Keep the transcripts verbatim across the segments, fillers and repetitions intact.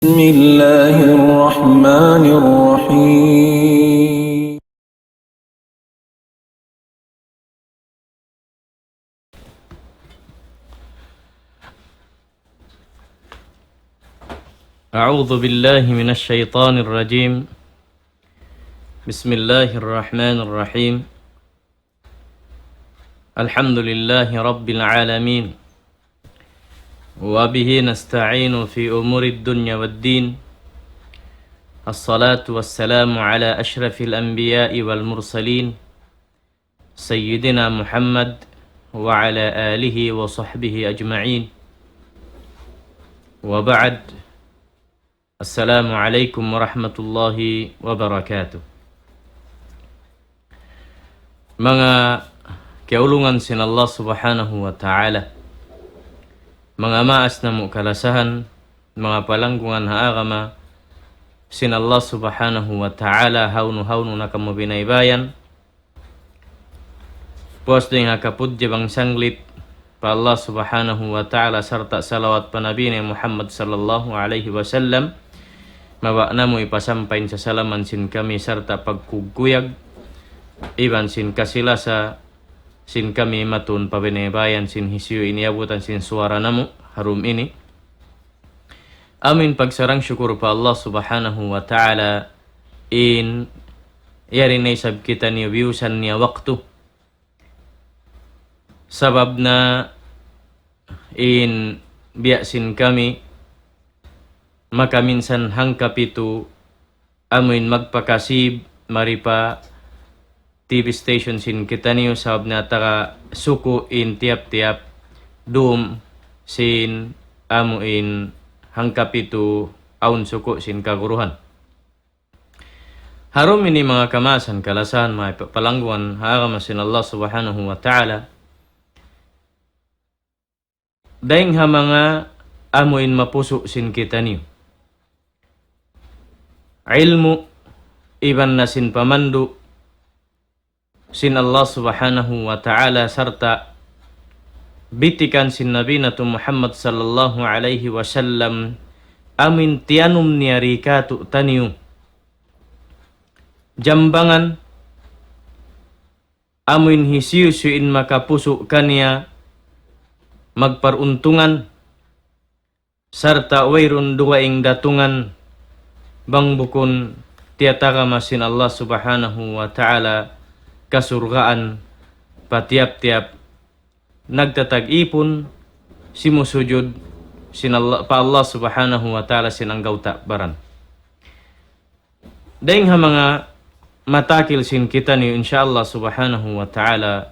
بسم الله الرحمن الرحيم. أعوذ بالله من الشيطان الرجيم. بسم الله الرحمن الرحيم. الحمد لله رب العالمين، وبه نستعين في أمور الدنيا والدين. الصلاة والسلام على أشرف الأنبياء والمرسلين، سيدنا محمد وعلى آله وصحبه أجمعين. وبعد، السلام عليكم ورحمة الله وبركاته. Manga kiyaulungan sin Allah Subhanahu wa Ta'ala, manga maas namu' kalasahan, manga palanggungan ha agama sin Allah Subhanahu wa Ta'ala, hawnu-hawnu na kamu binaybayan. Puas dayn ha kapudji bang sanglit pa Allah Subhanahu wa Ta'ala sarta' salawat pa Nabi na Muhammad sallallahu alayhi wasallam, mabaya' namu' ipasampay in sasalaman sin kami sarta' pagkugkuyag iban sin kasi-lasa sin kami matun pa binaybayan sin hisiyu in iyabutan sin suwara namu' ha dum ini. Amin pagsarang-sukul pa Allah Subhanahu wa Ta'ala in yari na isab kitaniyu biyusan niya waktu. Sabab na in biya' sin kami makaminsan hangkapitu amuin magpakasib mari pa T V station sin kitaniyu, sabab na taga suku' in tiyap-tiyap dum sin amuin hangkapitu awn suku' sin kaguruhan. Ha dum ini manga kamaasan kalasahan, manga palangguan ha agama sin Allah Subhanahu wa Ta'ala. Dayn ha manga amuin mapusu' sin kitaniyu ilmu' iban na sin pamandu' sin Allah Subhanahu wa Ta'ala sarta' bitikan sin Nabi natu' Muhammad sallallahu alayhi wasallam amuin tiyanum niya di katu'taniyu jambangan amuin hisiyu-siyu in makapusu' kaniya magparuntungan, sarta' wayruun dugaing datungan bang bukun tiyatagama sin Allah Subhanahu wa Ta'ala kasurgaan pa tiyap-tiyap nagtatag-ipun simusujud sin Allah, pa Allah Subhanahu wa Ta'ala sin anggawta' baran. Dayn ha manga matakil sin kitaniyu, insya Allah Subhanahu wa Ta'ala,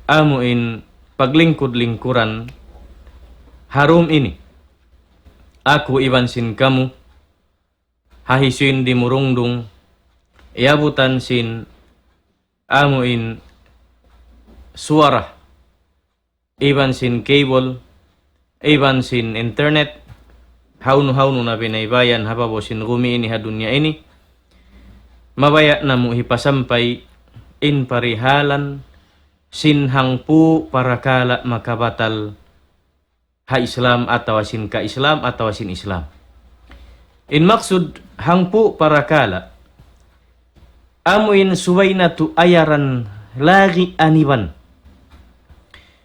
amuin paglingkud-lingkuran ha dum ini. Aku iban sin kamu, ha hisiyu in dimurungdung, iyabutan sin amuin suwara iban sin cable, iban sin internet, hawnu-hawnu na binaybayan ha babaw sin gumi ini ha dunya ini, mabaya' namu' hipasampay in parihalan sin hangpu' parakala' makabatal ha Islam atawa sin ka-Islam atawa sin Islam. In maksud hangpu' parakala', amuin subay natu' ayaran lagi' aniban.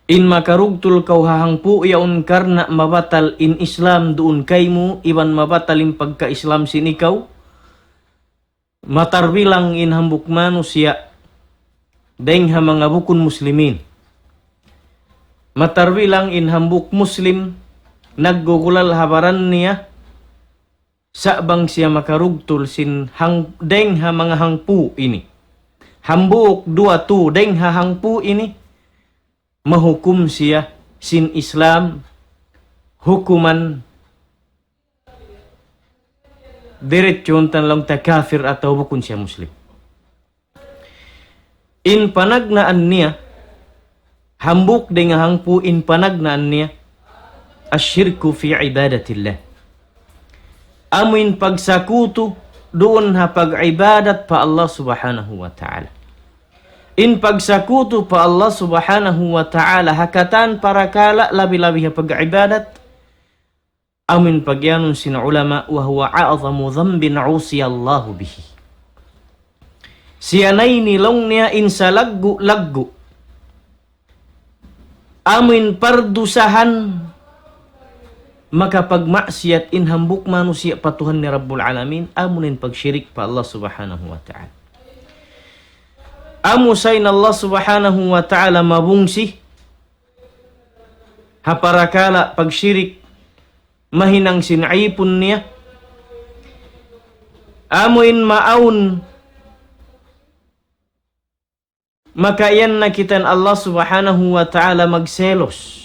In makarugtul kaw ha hangpu' yaun karna' mabatal in Islam duun kaymu iban mabatal in pagka-Islam sin ikaw, matarbilang in hambuuk manusiya' dayng ha manga bukun muslimin. Matarbilang in hambuuk muslim naggugulal ha baran niya, sa' bang siya makarugtul sin hang-, dayng ha manga hangpu' ini. Hambuuk, duwa, tu, dayng ha hangpu' ini, mahukum siya sin Islam, hukuman diretso, untan laung ta kafir atawa bukun siya Muslim. In panagnaan niya, hambuuk dayng ha hangpu' in panagnaan niya, الشرك في عبادة الله. Amu in pagsakutu duun ha pag-ibadat pa Allah Subhanahu wa Ta'ala. In pagsakutu pa Allah Subhanahu wa Ta'ala ha katan parakala' labi-labi ha pag-ibadat, Amuin pagiyanun sin ulama, وهو أعظم ذنب عصي الله به. Siya na ini laung niya in salaggu'-laggu' amuin pardusahan makapagmaksiyat in hambuuk manusiya' pa Tuhan niya Rabbul Alamin, amuin pagshirik pa Allah Subhanahu wa Ta'ala. Amu sa in Allah Subhanahu wa Ta'ala mabungsi ha parakala' pagshirik mahinang sin ipun niya. Amuin maawn makaiyan na kita in Allah Subhanahu wa Ta'ala magselos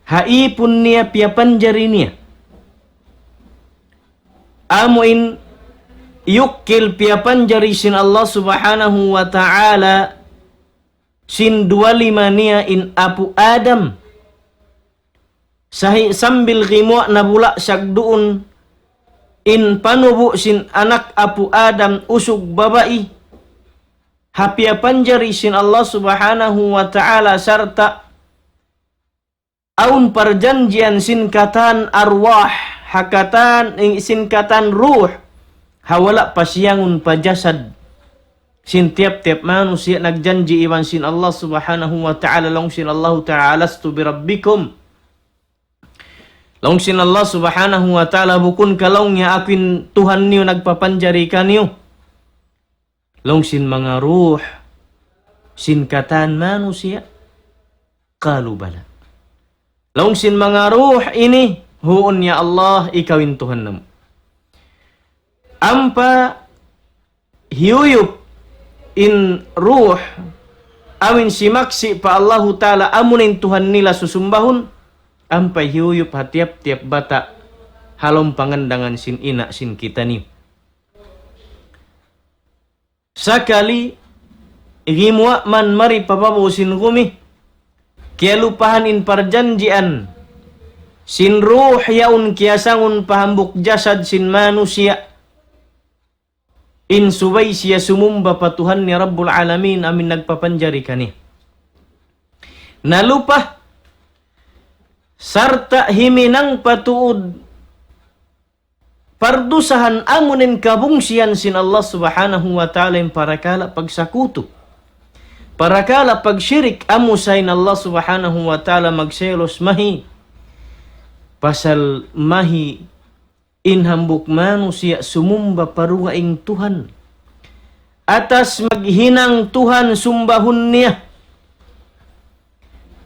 ha ipun niya piyapanjari niya. Amuin yukkil piyapanjari sin Allah Subhanahu wa Ta'ala sin duwa lima niya in apu' Adam. Sahi sambil gimuwa' na bula' sagduun in panubu' sin anak apu' Adam usug babai. Ha piyapanjari sin Allah Subhanahu wa Ta'ala sarta' awn parjanjian sin katan arwah, ha katan, eh, sin katan ruh, ha wala' pa siyangun pa jasad sin tiyap-tiyap manusiya' nagjanji' iban sin Allah Subhanahu wa Ta'ala, laung sin Allahu Ta'ala, ألست بربكم. Laung sin Allah Subhanahu wa Ta'ala, bukun ka laung niya aku in Tuhan niyu nagpapanjari kaniyu? Laung sin manga ruh sin katan manusiya', قالوا بلى. Laung sin manga ruh ini, huun ya Allah, ikaw in Tuhan namu'. Ampa hiyuyup in ruh, amuin simaksi' pa Allahu Ta'ala, amu na in Tuhan nila susumbahun, ampa hiyuyup ha tiyap-tiyap bata', ha lawm pangandangan sin ina' sin kitaniyu. Sakali gimuwa' man mari pa babaw sin gumi, kiyalupahan in parjanjian sin ruh yaun kiyasangun pa hambuuk jasad sin manusiya'. In subay siya sumumba pa Tuhan niya Rabbul Alamin amuin nagpapanjari kaniya. Nalupa, sarta' himinang pa tuud pardusahan amuin kabungsihan sin Allah Subhanahu wa Ta'ala in parakala' pagsakutu. Parakala' pagshirik amu sa in Allah Subhanahu wa Ta'ala magselos mahi. Pasal mahi in hambuuk manusiya' sumumba pa dugaing Tuhan. Atas maghinang Tuhan sumbahun niya.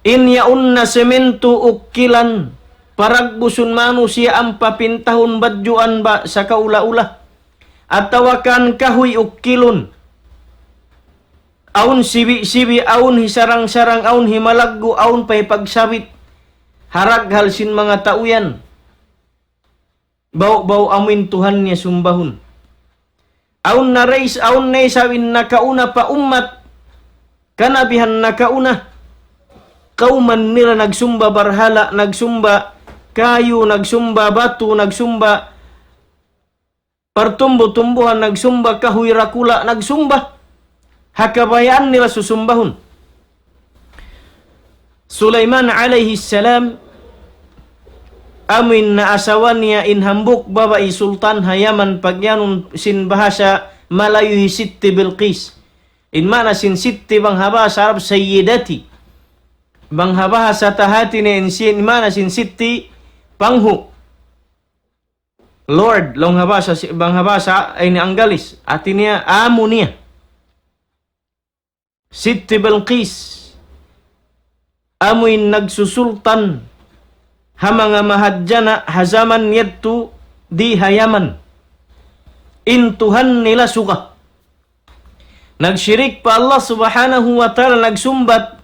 In yaun na sementu ukkilan, paragbusun manusiya' ampa pintahun badjuan ba sakaula-ula. Atawa kan kahuy ukkilun. Awn sibi'-sibi', awn hisarang-sarang, awn himalaggu', awn pa hipagsabit. Ha raghal sin manga tau yan. Bau-bau amuin Tuhan niya sumbahun. Awn na rais, awn na isab in nakauna pa ummat kanabihan nakauna. Kawman nila nagsumba barhala', nagsumba kayu, nagsumba batu, nagsumba partumbu-tumbuhan, nagsumba kahuy dakula', nagsumba ha kabayaan nila susumbahun. Sulaiman alayhi salam, amuin naasawa niya in hambuuk babai sultan ha Yaman, pagiyanun sin bahasa Malayu hi Sitti Bilqis. In maana sin Sitti bang ha bahasa Arab Sayyidati. Bang ha bahasa ta hati niya in sin, in maana sin Sitti panghu'. Lord, laung ha bahasa, bang ha bahasa ini Anggalis, hati niya amu niya. Sitti Bilqis, amuin nagsusultan ha manga mahadjana' ha jaman yadtu di ha Yaman. In Tuhan nila suga. Nagshirik pa Allah Subhanahu wa Ta'ala, nagsumbat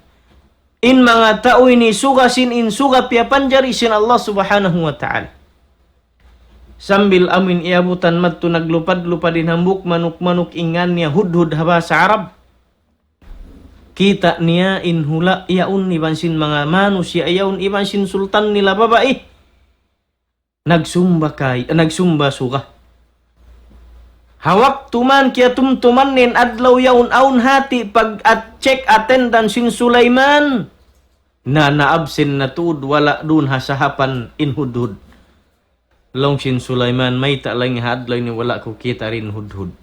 in manga tau ini suga sin in suga piyapanjari sin Allah Subhanahu wa Ta'ala. Sambil amuin iyabutan madtu naglupad-lupad in hambuuk manuk-manuk, in ngan niya hudhud ha bahasa Arab. Kita' niya in hula' yaun iban sin manga manusiya' yaun iban sin sultan nila babai. Nagsumba kay, nagsumba suga. Ha waktu man kiyatumtuman niya in adlaw yaun, awn hati pag-check attendance sin Sulaiman. Na, na-absent na tuud, wala' duun ha sahapan in hudhud. Laung sin Sulaiman, mayta' laung niya ha adlaw ini wala' ku kita' in hudhud.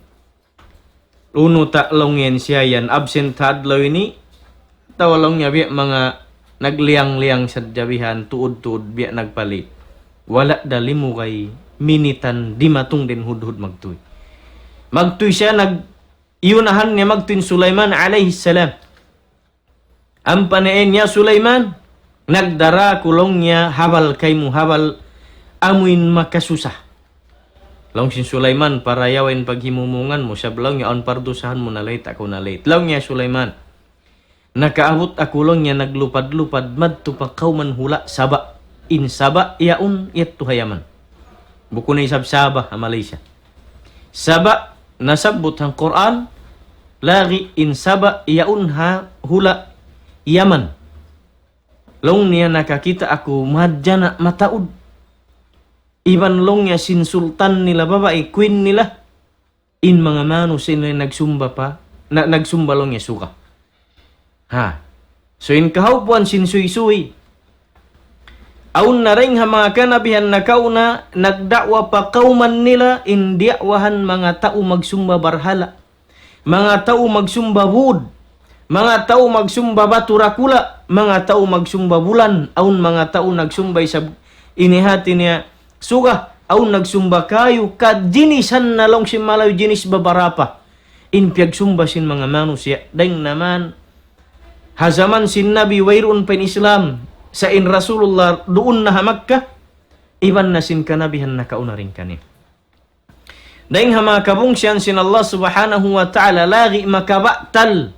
Unu ta' laung niya in siya yan, absent ha adlaw ini, atawa laung niya biya' manga nagliyang-liyang sadja bihan, tuud-tuud biya' nagpalit. Wala' da limugay minitan dimatung da in hudhud magtuy. Magtuy siya, nag-, iyunahan niya magtuy in Sulaiman alayhi salam. Ampa niya in, "Ya Sulaiman, nagdara aku laung niya habal kaymu, habal amuin makasusa." Laung sin Sulaiman, "Parayawa in paghimumungan mu, sabab laung niya awn pardusahan mu, na-late aku, na-late." Laung niya, "Sulaiman, nakaabut aku laung niya naglupad-lupad madtu pa kawman hula' Saba'." In Saba' yaun yadtu ha Yaman. Bukun na isab Sabah ha Malaysia. Saba' nasabbut ha Qur'an, lagi' in Saba' yaun ha hula' Yaman. Laung niya nakakita' aku mahadjana' mataud. Iban laung niya sin sultan nila babai, queen nila, in manga manusiya' nila nagsumba pa, na, nagsumba laung niya suga. Ha. So in kahaupuan sin suysuy. Awn na dayn ha manga kanabihan nakauna, nagda'wa pa kawman nila, in diya'wahan manga tau magsumba barhala', manga tau magsumba bud, manga tau magsumba batu dakula', manga tau magsumba bulan, awn manga tau nagsumba isab ini hati niya suga, awn nagsumba kayu, kajinisan na laung sin Malayu jinis babarapa. In piyagsumba sin manga manusiya', dayn naman ha jaman sin Nabi wayruun pa in Islam, sa' in Rasulullah duun na ha Makkah, iban na sin kanabihan nakauna dayn kaniya. Dayn ha manga kabungsihan sin Allah Subhanahu wa Ta'ala, lagi' makabatal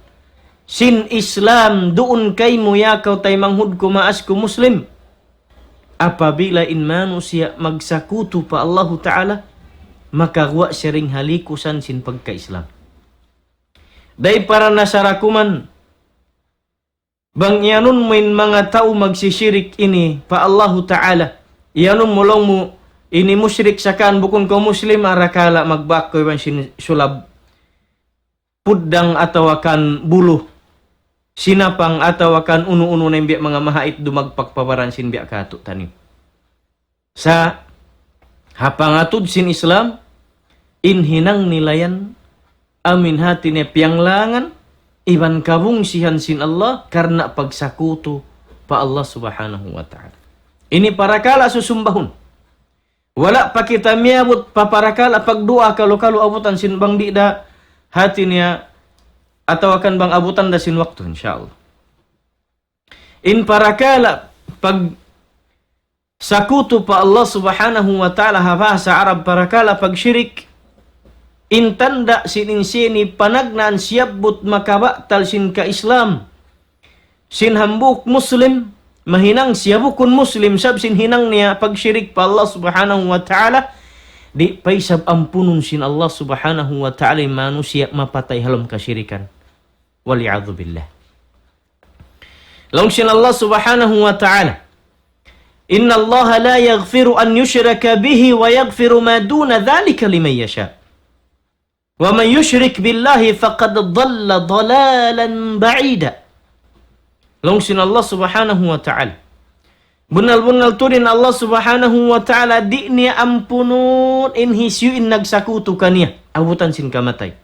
sin Islam duun kaymu ya kaw taymanghud ku, maas ku Muslim. Apabila in manusiya' magsakutu pa Allahu Ta'ala, makaguwa' siya dayn ha likusan sin pagka-Islam. Dayn para nasara kuman, bang iyanun mu in manga tau magsisirik ini pa Allahu Ta'ala, iyanun mu laung mu ini mushrik sakan bukun kaw Muslim, arakala' magbak kaw iban sin sulab puddang atawa kan bulu, sinapang atawa kan unu-unu na in biya' manga mahait dumagpak pa baran sin biya' katu' taniyu. Sa' ha pangatud sin Islam, in hinang nila yan, amin hati niya piyanglangan, iban kabungsihan sin Allah, karna' pagsakutu pa Allah Subhanahu wa Ta'ala. Ini parakala' susumbahun. Wala' pa kita miyabut pa parakala' pagduwaa kalu-kalu abutan sin bang di' da hati niya atawa kan bang abutan da sin waktu, insya Allah. In parakala' pagsakutu pa Allah Subhanahu wa Ta'ala ha bahasa Arab parakala' pagshirik, in tanda' sin in sini panagnaan siyabbut makabatal sin ka-Islam sin hambuuk Muslim, mahinang siya bukun Muslim, sabab sin hinang niya pagshirik pa Allah Subhanahu wa Ta'ala, di' pa isab ampunun sin Allah Subhanahu wa Ta'ala in manusiya' mapatay ha lawm kashirikan. Wal iyadhu billah. Laung sin Allah Subhanahu wa Ta'ala, إن الله لا يغفر أن يشرك به ويغفر ما دون ذلك لمن يشاء. ومن يشرك بالله فقد ضل ضلالا بعيدا. Laung sin Allah Subhanahu wa Ta'ala. Bunnal-bunnal tuud in Allah Subhanahu wa Ta'ala di' niya ampunun in hisiyu in nagsakutu kaniya, abutan sin kamatay.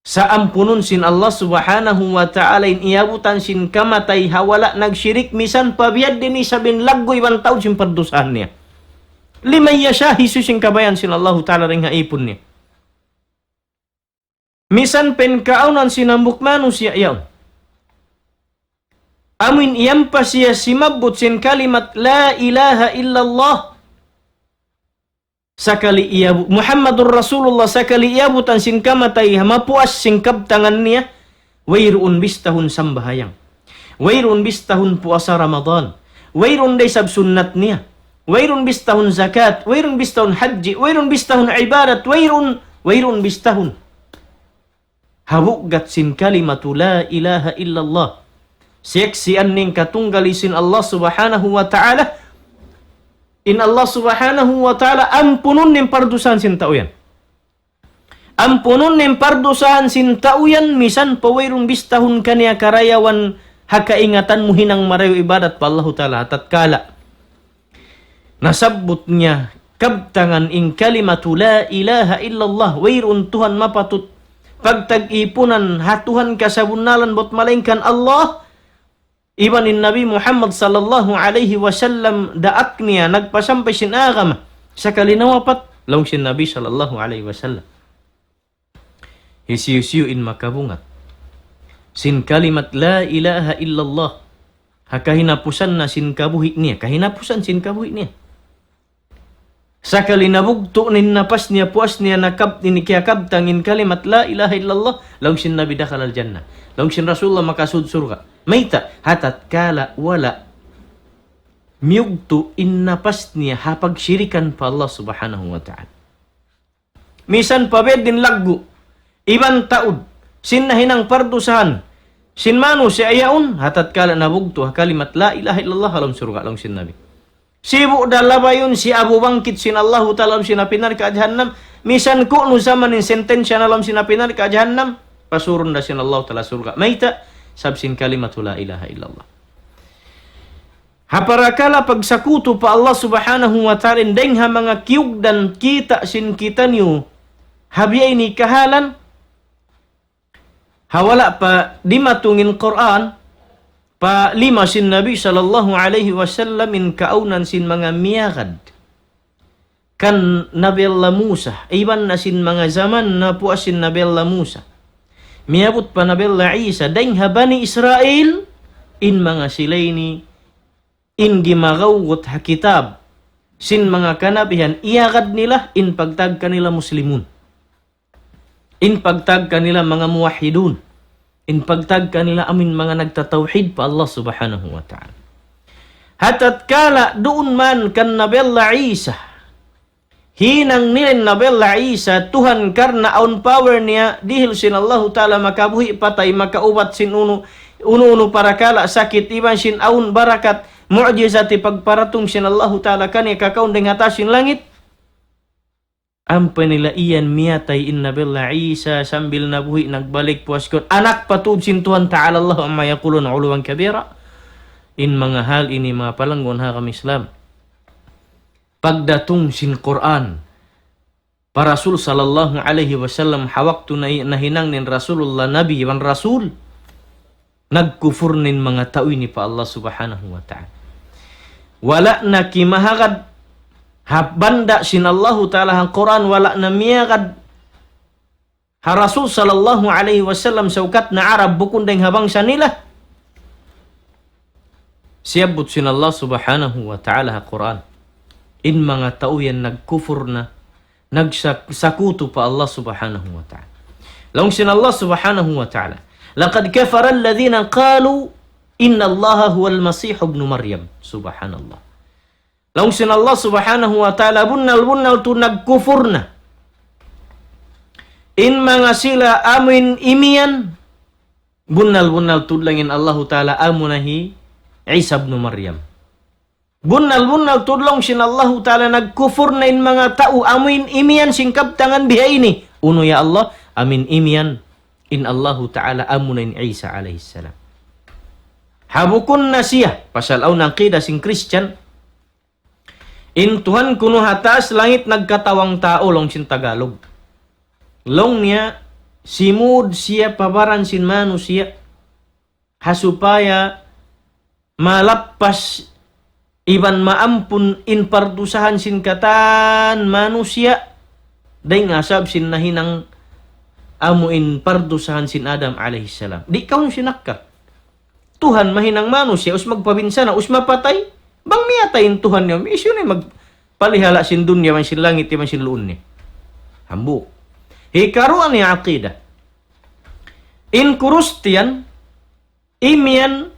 Sa' ampunun sin Allah Subhanahu wa Ta'ala in iyabutan sin kamatay ha wala' nagshirik, misan pa biya' diin isab in laggu' iban taud sin pardusahan niya. لمن يشاء, hisiyu sin kabayaan sin Allahu Ta'ala dayn ha ipun niya. Misan pa in kaawnan sin hambuuk manusiya' yaun. Amuin iyampa siya simabbut sin kalimat لا إله إلا الله. Sakali iyabu-, Muhammadur Rasulullah, sakali iyabutan sin kamatay, mapuas sin kabtangan niya, wayruun bistahun sambahayang. Wayruun bistahun puasa Ramadan. Wayruun da isab sunnat niya. Wayruun bistahun zakat. Wayruun bistahun hajji. Wayruun bistahun ibadat. Wayruun, wayruun bistahun. Ha buggat sin kalimatu la ilaha illallah. Siyaksian niya in katunggali sin Allah Subhanahu wa Ta'ala. In Allah Subhanahu wa Ta'ala ampunun niya in pardusahan sin tau yan. Ampunun niya in pardusahan sin tau yan, misan pa wayruun bistahun kaniya karayawan ha kaingatan mu hinang marayaw ibadat pa Allahu Ta'ala, tatkala nasabbut niya kabtangan in kalimatu la ilaha illallah, wayruun Tuhan mapatut pagtag-ipunan ha Tuhan kasabunnalan bat malaingkan Allah, iban in Nabi Muhammad sallallahu alayhi wasallam daak niya nagpasampay sin agama, sakali nawapat, laung sin Nabi sallallahu alayhi wasallam. Hisiyu-siyu in makabungat sin kalimat la ilaha illallah ha kahinapusan na sin kabuhi' niya, kahinapusan sin kabuhi' niya. Sakali nabugtu' na in napas niya, puas niya, nakab-, in kiyakabtang in kalimat la ilaha illallah, laung sin Nabi dakhala al-jannah. Laung sin Rasulullah makasud surga'. Mayta', ha tatkala wala' miyugtu' in napas niya ha pagshirikan pa Allah Subhanahu wa Ta'ala. Misan pa biyadiin laggu', iban taud, sin nahinang pardusahan sin manusiya' yaun, ha tatkala nabugtu' ha kalimat la ilaha illallah ha lawm surga', laung sin Nabi. Sibu' da labayun siya abu bangkit sin Allahu Ta'ala ha lawm sin api narka' jahannam, misan kunu' sa man in sentensya na ha lawm sin api narka' jahannam, pasurun da sin Allahu Ta'ala surga'. Mayta', sabab sin kalimatu la ilaha illallah. Ha parakala' pagsakutu pa Allah Subhanahu wa Ta'ala, in dayng ha manga kiyugdan kita' sin kitaniyu ha biya' ini kahalan, ha wala' pa dimatung in Qur'an, pa lima sin Nabi sallallahu alayhi wasallam, in kaawnan sin manga miyagad kan Nabi Allah Musa, iban na sin manga jaman napuas sin Nabi Allah Musa, miyabut pa Nabi Allah Isa, dayng ha Bani Israil, in manga sila ini, in gimagawgut ha kitab sin manga kanabihan, iyagad nila, in pagtawag kanila Muslimun, in pagtawag kanila manga muwahhidun, in pagtawag kanila amuin manga nagtatawhid pa Allah Subhanahu wa Ta'ala. Ha tatkala duun man kan Nabi Allah Isa, hinang nila in Nabi Allah Isa Tuhan karna' awn power niya dihil sin Allahu Ta'ala, makabuhi', patay, makaubat sin unu, unu-unu parakala' sakit, iban sin awn barakat, mu'jizat, pagparatung sin Allahu Ta'ala kaniya kakaun dayng ha taas sin langit. Ampa nila iyan miyatay in Nabi Allah Isa sambil nabuhi', nagbalik, puas kun anak pa tuud sin Tuhan, ta'ala Allahu amma yaqulun uluwan kabira. In manga hal ini, manga palanggun ha agama Islam, pagdatung sin Qur'an pa Rasul sallallahu alayhi wasallam, ha waktu na-, nahinang niya in Rasulullah Nabi iban Rasul, nagkufur na in manga tau ini pa Allah Subhanahu wa Ta'ala. Wala' na kimahagad ha banda' sin Allahu Ta'ala ha Qur'an, wala' na miyagad ha Rasul sallallahu alayhi wasallam saukat na Arab, bukun dayng ha bangsa nila. Siyabbut sin Allah Subhanahu wa Ta'ala ha Qur'an, in manga tau yan nagkufur na, nagsak-, sakutu pa Allah Subhanahu wa Ta'ala. Laung sin Allah Subhanahu wa Ta'ala, لقد كفر الذين قالوا إن الله هو المسيح ابن مريم. Subhanallah. Laung sin Allah Subhanahu wa Ta'ala, bunnal-bunnal tuud nagkufur na in manga sila amuin imiyan, bunnal-bunnal tuud laung in Allahu Ta'ala, amuna hi Isa ibn Maryam. Bunnal-bunnal tuud, laung sin Allahu Ta'ala, nagkufur na in manga tau amuin imiyan sin kabtangan bihaini. Unu, ya Allah? Amuin imiyan in Allahu Ta'ala amuna in Isa alayhi salam. Ha bukun na siya, pasal awn aqida sin Christian, in Tuhan kunu' ha taas langit nagkatawang tau, laung sin Tagalog. Laung niya, simud siya pa baran sin manusiya', ha supaya malappas iban maampun in pardusahan sin katan manusiya', dayng ha sabab sin nahinang amuin pardusahan sin Adam alayhi salam. Di' kaw sinakkal. Tuhan mahinang manusiya', us magpabinsana, us mapatay. Bang miyatay in Tuhan niya, hisiyu na in magpalihala' sin dunya, iban sin langit, iban sin luun niya? Hambuuk. Hikaruwa niya aqida. In Kristiyan, imiyan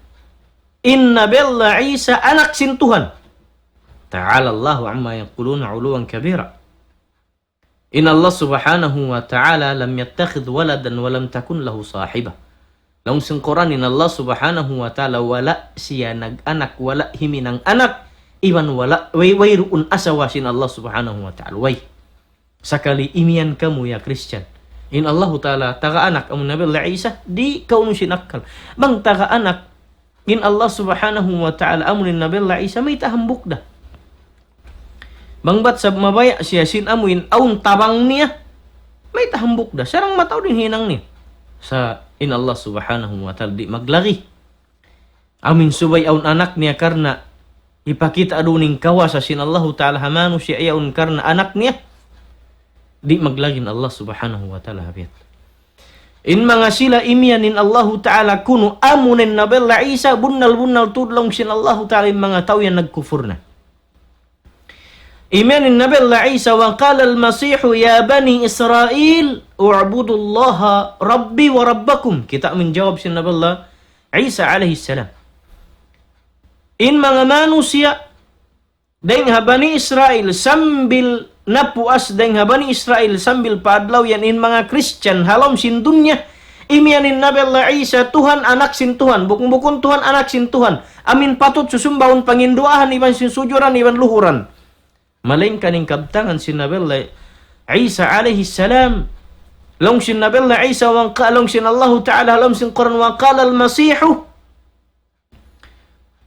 in Nabi Allah Isa anak sin Tuhan. تعالى الله عما يقولون علوا كبيرا. In Allah Subhanahu wa Ta'ala, لم يتخذ ولدا ولم تكن له صاحبة. Laung sin Qur'an, in Allah Subhanahu wa Ta'ala wala' siya nag-anak, wala' himinang anak, iban wala', way, wayruun asawa sin Allah Subhanahu wa Ta'ala. Way. Sakali imiyan kamu, ya Christian, in Allahu Ta'ala taga anak amu Nabi Allah Isa, di' kaw sinakkal. Bang taga anak in Allah Subhanahu wa Ta'ala amu in Nabi Allah Isa, mayta' hambuuk da. Bang bat sab mabaya' siya sin amu in awn tabang niya, mayta' hambuuk da. Sarang mataud in hinang niya. Sa' in Allah Subhanahu wa Ta'ala di' maglagi. Amu in subay awn anak niya karna' hipakita' duun in kawasa sin Allahu Ta'ala ha manusiya' yaun karna' anak niya. Di' maglagi in Allah Subhanahu wa Ta'ala ha biya' yadtu. In manga sila imiyan in Allahu Ta'ala kunu' amu in Nabi Allah Isa, bunnal-bunnal tuud laung sin Allahu Ta'ala in manga tau yan nagkufur na. Imiyan in Nabi Allah Isa, وقال المسيح يا بني إسرائيل اعبدوا الله ربي وربكم. Kita' amu in jawab sin Nabi Allah Isa alayhi salam. In manga manusiya' dayn ha Bani Israel sambil napuas dayn ha Bani Israel sambil pa adlaw yan in manga Christian ha lawm sin dunya, imiyan in Nabi Allah Isa Tuhan, anak sin Tuhan, bukun-bukun Tuhan, anak sin Tuhan. Amu in patut susumbahun, panginduahan, iban sin sujuran, iban luhuran. Malaingkan in kabtangan sin Nabi Allah Isa alayhi salam. Laung sin Nabi Allah Isa, wa qa-, laung sin Allahu Ta'ala, laung sin Qur'an, وقال المسيح.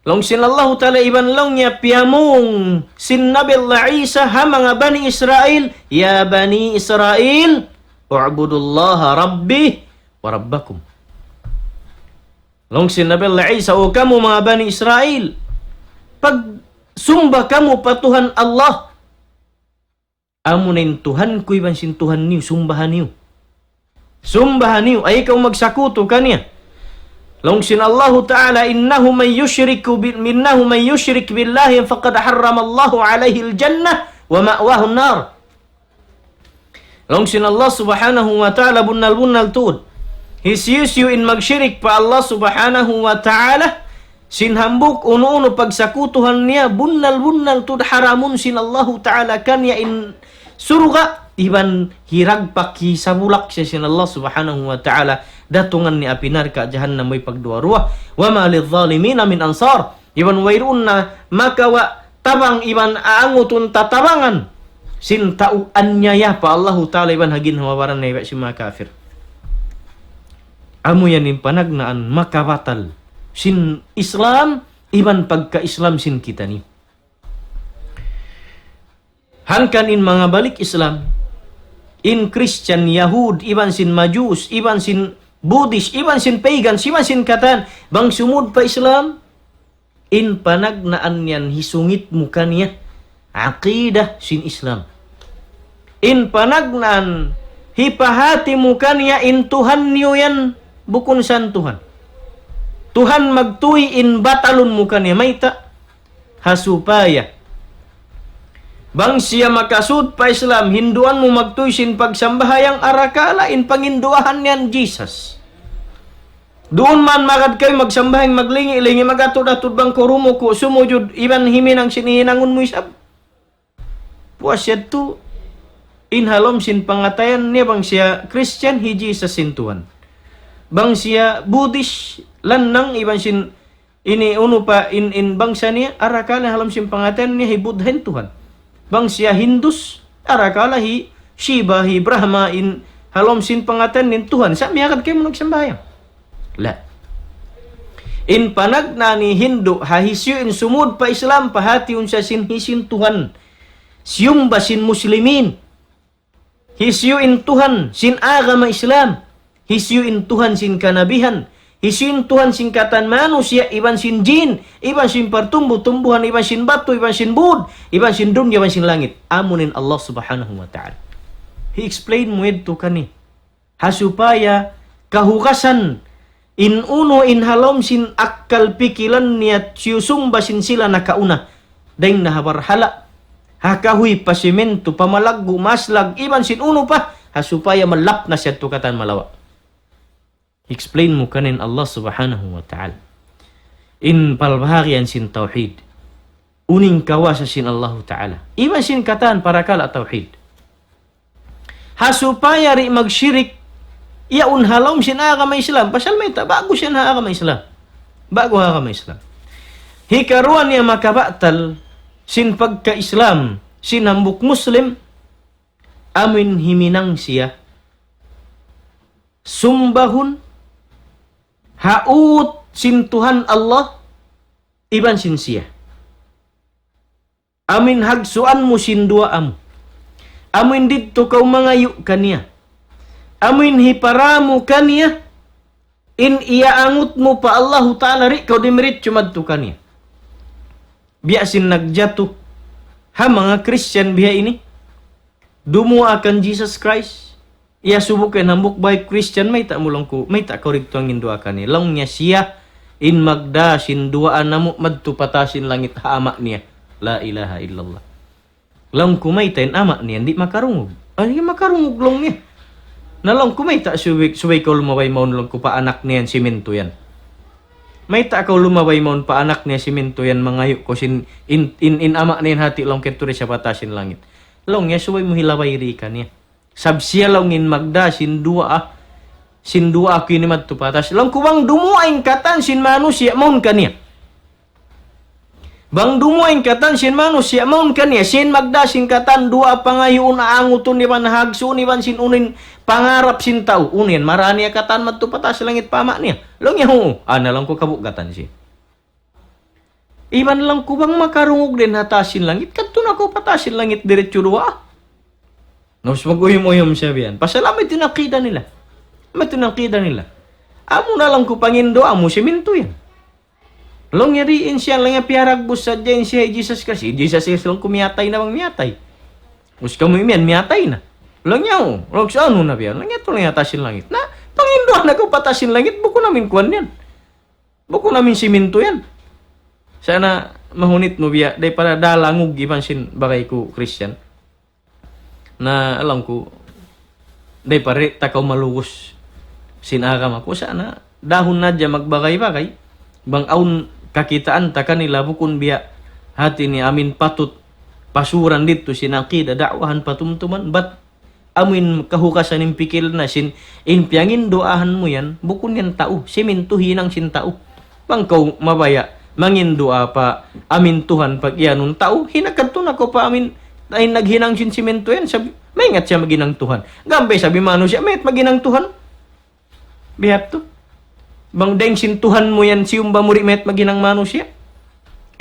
Laung sin Allahu Ta'ala iban laung niya piyamung sin Nabi Allah Isa ha manga Bani Israel, يا بني إسرائيل اعبدوا الله ربي وربكم. Laung sin Nabi Allah Isa, "O kamu manga Bani Israel, pagsumba kamu pa Tuhan Allah. Amu na in Tuhan ku iban sin Tuhan niyu, sumbaha niyu. Sumbaha niyu, ayaw kamu magsakutu kaniya." Laung sin Allahu Ta'ala, إنه من يشرك ب-، إنه من يشرك بالله فقد حرم الله عليه الجنة ومأواه النار. Laung sin Allah Subhanahu wa Ta'ala, bunnal-bunnal tuud, hisiyu-siyu in magshirik pa Allah Subhanahu wa Ta'ala sin hambuuk unu-unu pagsakutuhan niya, bunnal-bunnal tuud haramun sin Allahu Ta'ala kaniya in surga', iban hiragpak, hisabulak siya sin Allah Subhanahu wa Ta'ala datungan niya api narka' jahannam way pagduwa-ruwa. وما للظالمين من أنصار. Iban wayruun na makawa' tabang iban aangutun tatabangan sin tau anyaya pa Allahu Ta'ala iban ha ginhawa-baran niya iban sin manga kafir. Amu yan in panagnaan makabatal sin Islam iban pagka-Islam sin kitaniyu. Hangkan in manga balik Islam, in Christian, Yahud, iban sin Majus, iban sin Buddhist, iban sin pagans, iban sin katan, bang sumud pa Islam, in panagnaan yan hisungit mu kaniya aqidah sin Islam. In panagnaan hipahati mu kaniya in Tuhan niyu yan bukun san Tuhan. Tuhan magtuy in batalun mu kaniya, mayta'? Ha supaya bang siya makasud pa Islam, hinduan mu magtuy sin pagsambahayang, arakala' in panginduahan niyan Jesus. Duun man magad kaw magsambahayang, maglingi'-lingi', magatud-atud bang kaw rumuku', sumujud, iban himinang sin hihinangun mu isab. Puas yadtu, in ha lawm sin pangatayan niya bang siya Christian, hi Jesus in Tuhan. Bang siya Buddhist, lannang, iban sin ini unu pa in, in bangsa niya, arakala' ha lawm sin pangatayan niya hi Buddha in Tuhan. Bang siya Hindus, arakala' hi Shiva, hi Brahma in ha lawm sin pangatayan niya in Tuhan. Sa' miyagad kaw magsambahayang. La. In panagnaan hi Hindu, ha hisiyu in sumud pa Islam, pahatiun siya sin hisiyu in Tuhan. Siyumba sin Muslimin. Hisiyu in Tuhan sin agama Islam. Hisiyu in Tuhan sin kanabihan. Hisiyu in Tuhan sin katan manusiya', iban sin jin, iban sin partumbu-tumbuhan, iban sin batu, iban sin būd, iban sin dunya, iban sin langit. Amu in Allah Subhanahu wa Ta'ala. Hi-explain mu yadtu kaniya. Ha supaya kahugasan in unu in ha lawm sin akkal pikilan niya siyusumba sin sila nakauna. Dayn na ha barhala', ha kahuy, pa simintu, pa malaggu', maslag, iban sin unu pa, ha supaya malapnas yadtu katan malawa'. Explain mu kaniya in Allah Subhanahu wa Ta'ala. In palbahagian sin tawhid. Unu in kawasa sin Allahu Ta'ala. Iban sin katan parakala' tawhid. Ha supaya di' magshirik, yaun ha lawm sin agama Islam. Pasal mayta', ba'gu siya ha agama Islam. Ba'gu ha agama Islam. Hikaruwa niya makabatal sin pagka-Islam sin hambuuk Muslim, amu in himinang siya sumbahun ha ut sin Tuhan Allah, iban sin siya. Amuin hagsuan mu sin duwaa mu. Amuin didtu kaw mangayu' kaniya. Amuin hipara mu kaniya. In iyaangut mu pa Allahu Ta'ala, di' kaw dimiritsu madtu kaniya. Biya' sin nagjatu ha manga Christian biha ini. Dumuwaa kan Jesus Christ. Iyasubu kan hambuuk bay Christian, mayta' mu laung ku, mayta' kaw didtu manginduwaa kaniya. Laung niya siya, in magdā sin duwaa namu' madtu pa taas sin langit ha ama' niya. La ilaha illallah. Laung ku mayta' in ama' niya, di' makarungug. Ay, makarungug laung niya. Na laung ku mayta' subay, subay kaw lumabay mawn laung ku pa anak niya yan simintu yan. Mayta' kaw lumabay mawn pa anak niya simintu yan mangayu' kaw sin in, in, in ama' niya yan hati laung ku yadtu da isab pa taas sin langit. Laung niya subay mu hilabay di kaniya. Sabab siya laung in magdā sin duwaa, sin duwaa ku ini madtu pa taas. Laung ku bang dumuwaa in katan sin manusiya' mawn kaniya. Bang dumuwaa in katan sin manusiya' mawn kaniya, sin magdā sin katan duwaa pangayuun, aangutun iban hagsuun iban sin unu in pangarap sin tau. Unu yan, marā niya katan madtu pa taas langit pa ama' niya. Laung niya, huu, ana laung ku kabugatan siya. Iban laung ku bang makarungug dayn ha taas sin langit, kadtu na kaw pa taas sin langit diritsu duwaa. Na us mag-uyum-uyum siya biya' yan. Pasal amu yadtu in aqida nila. Amu yadtu in aqida nila. Amu na laung ku panginduwaa mu simintu yan. Laung niya di' in siya, laung niya piyaragbus sadja in siya hi Jesus Christ. Hi Jesus Christ laung ku miyatay na bang miyatay. Us kamu imiyan miyatay na. Laung niya, oh, laung sa unu na biya' yan. Laung niya tuud laung niya taas sin langit. Na, panginduwaa na kaw pa taas sin langit, bukun amuin kuwan yan. Bukun amuin simintu yan. Sa' na mahunit mu biya', dayng para da langug iban sin bagay ku Christian. Na laung ku, dayng para di' ta kaw malugus sin agama ku. Sa' na, dahun na hadja magbagay-bagay. Bang awn kakitaan ta kanila bukun biya' hati niya amuin patut pasuran didtu sin aqida da'wahan patumtuman. Bat amuin kahugasan in pikil na sin, in piyanginduwaahan mu yan, bukun yan tau, simintu hinang sin tau. Bang kaw mabaya', manginduwaa pa amuin Tuhan pagiyanun tau, hinang kadtu na kaw pa amuin, in naghinang sin simintu yan, sabi, maingat siya maghinang Tuhan. Gam bay sabi manusiya', maingat maghinang Tuhan. Biya' hādtu. Bang dayng sin Tuhan mu yan, siyumba mu di' maingat maghinang manusiya'.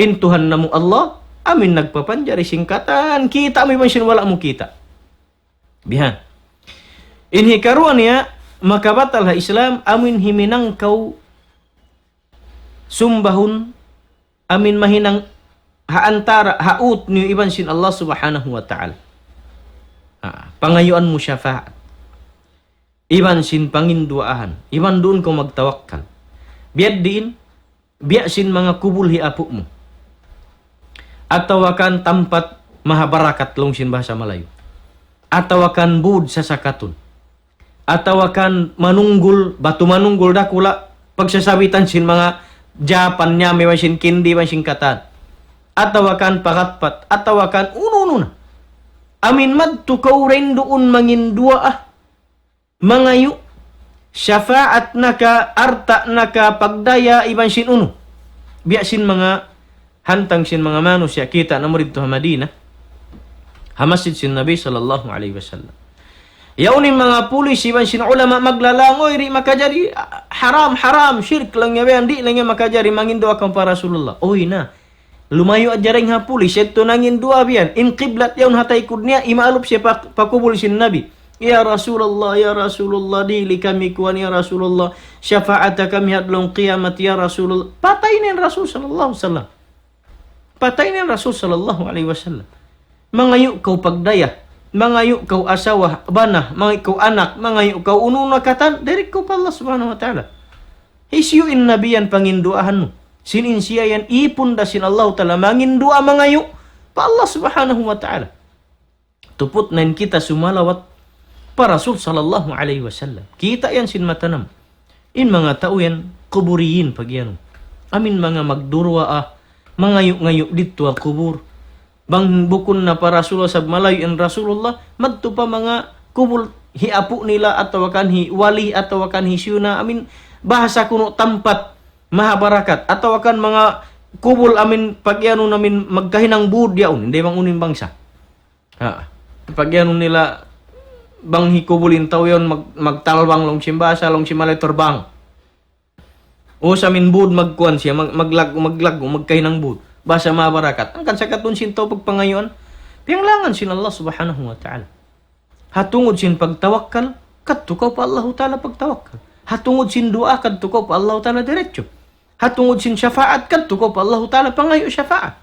In Tuhan namu' Allah, amuin nagpapanjari sin katan, kita' mu iban sin wala' mu kita'. Bihan. In hikaruwa niya, makabatal ha Islam, amuin himinang kaw sumbahun, amuin mahinang ha antara', ha ut niyu iban sin Allah Subhanahu wa Ta'ala. Ha, pangayuan mu shafaat. Iban sin panginduwaahan. Iban duun kaw magtawakkal. Biya' diin, biya' sin manga kubul hi apu' mu. Atawa kan tampat mahabarakat laung sin bahasa Malayu. Atawa kan būd sasakatun. Atawa kan manunggul, batu manunggul dakula', pagsasabitan sin manga Japan niya, iban sin kindi, iban sin katan. Atawa kan pagatpat, atawa kan unu-unu na. Amuin madtu kaw dayn duun manginduwaa, mangayu', shafaat na ka, alta' na ka, pagdaya, iban sin unu. Biya' sin manga hantang sin manga manusiya' kita' namu' didtu ha Madinah. Ha masjid sin Nabi sallallahu alayhi wasallam. Yaun in manga pulis iban sin ulama maglalang, "Uy, di' makajari, ah, haram, haram, shirk laung niya biya' yan, di' laung niya makajari manginduwaa kamu pa Rasulullah." Uy na. Lumayu' hadja dayn ha pulis, yadtu nanginduwaa biya' yan. In qiblat yaun ha taykud niya, imaalup siya pa, pa kubul sin Nabi. "Ya Rasulullah, ya Rasulullah, dihili kami kuwan, ya Rasulullah. Shafaata kami ha adlaw qiyamat, ya Rasulullah." Patay na in Rasul sallallahu alayhi wasallam. Patay na in Rasul sallallahu alayhi wasallam. Mangayu' kaw pagdaya, mangayu' kaw asawa, bana, mangayu' kaw anak, mangayu' kaw unu-unu na katan, direct kaw pa Allah Subhanahu wa Ta'ala. Hisiyu in Nabi yan panginduwaahan mu? Sin in siya yan ipun da sin Allahu Ta'ala, manginduwaa mangayu' pa Allah Subhanahu wa Ta'ala. Tuput na in kita sumalawat pa Rasul sallallahu alayhi wasallam. Kita' yan sin mata namu'. In manga tau yan, kuburiyin pagiyanun. Amuin manga magduruwaa, mangayu'-ngayu' didtu ha kubul. Bang bukun na pa Rasulullah, sabab malayu' in Rasulullah, madtu pa manga kubul hi apu' nila, atawa kan hi wali, atawa kan hisiyu na, amuin bahasa kunu' tampat mahabarakat, atawa kan manga kubul amuin pagiyanun amuin magkahinang būd yaun, di' bang unu in bangsa. Ha, pagiyanun nila bang hi kubul in tau yaun mag-, magtalbang laung sin bahasa, laung sin Malay terbang. O sa amin bud magkuan siya, mag-, maglag-, maglag-, magkahinang bud. Basa mabarakat. Hangkan sa katun sin tau pagpangayuan, piyanglangan sin Allah Subhanahu wa Ta'ala. Ha tungud sin pagtawakkal, kadtu kaw pa Allahu Ta'ala pagtawakkal. Ha tungud sin duwaa, kadtu kaw pa Allahu Ta'ala diretso. Ha tungud sin shafaat, kadtu kaw pa Allahu Ta'ala pangayu' shafaat.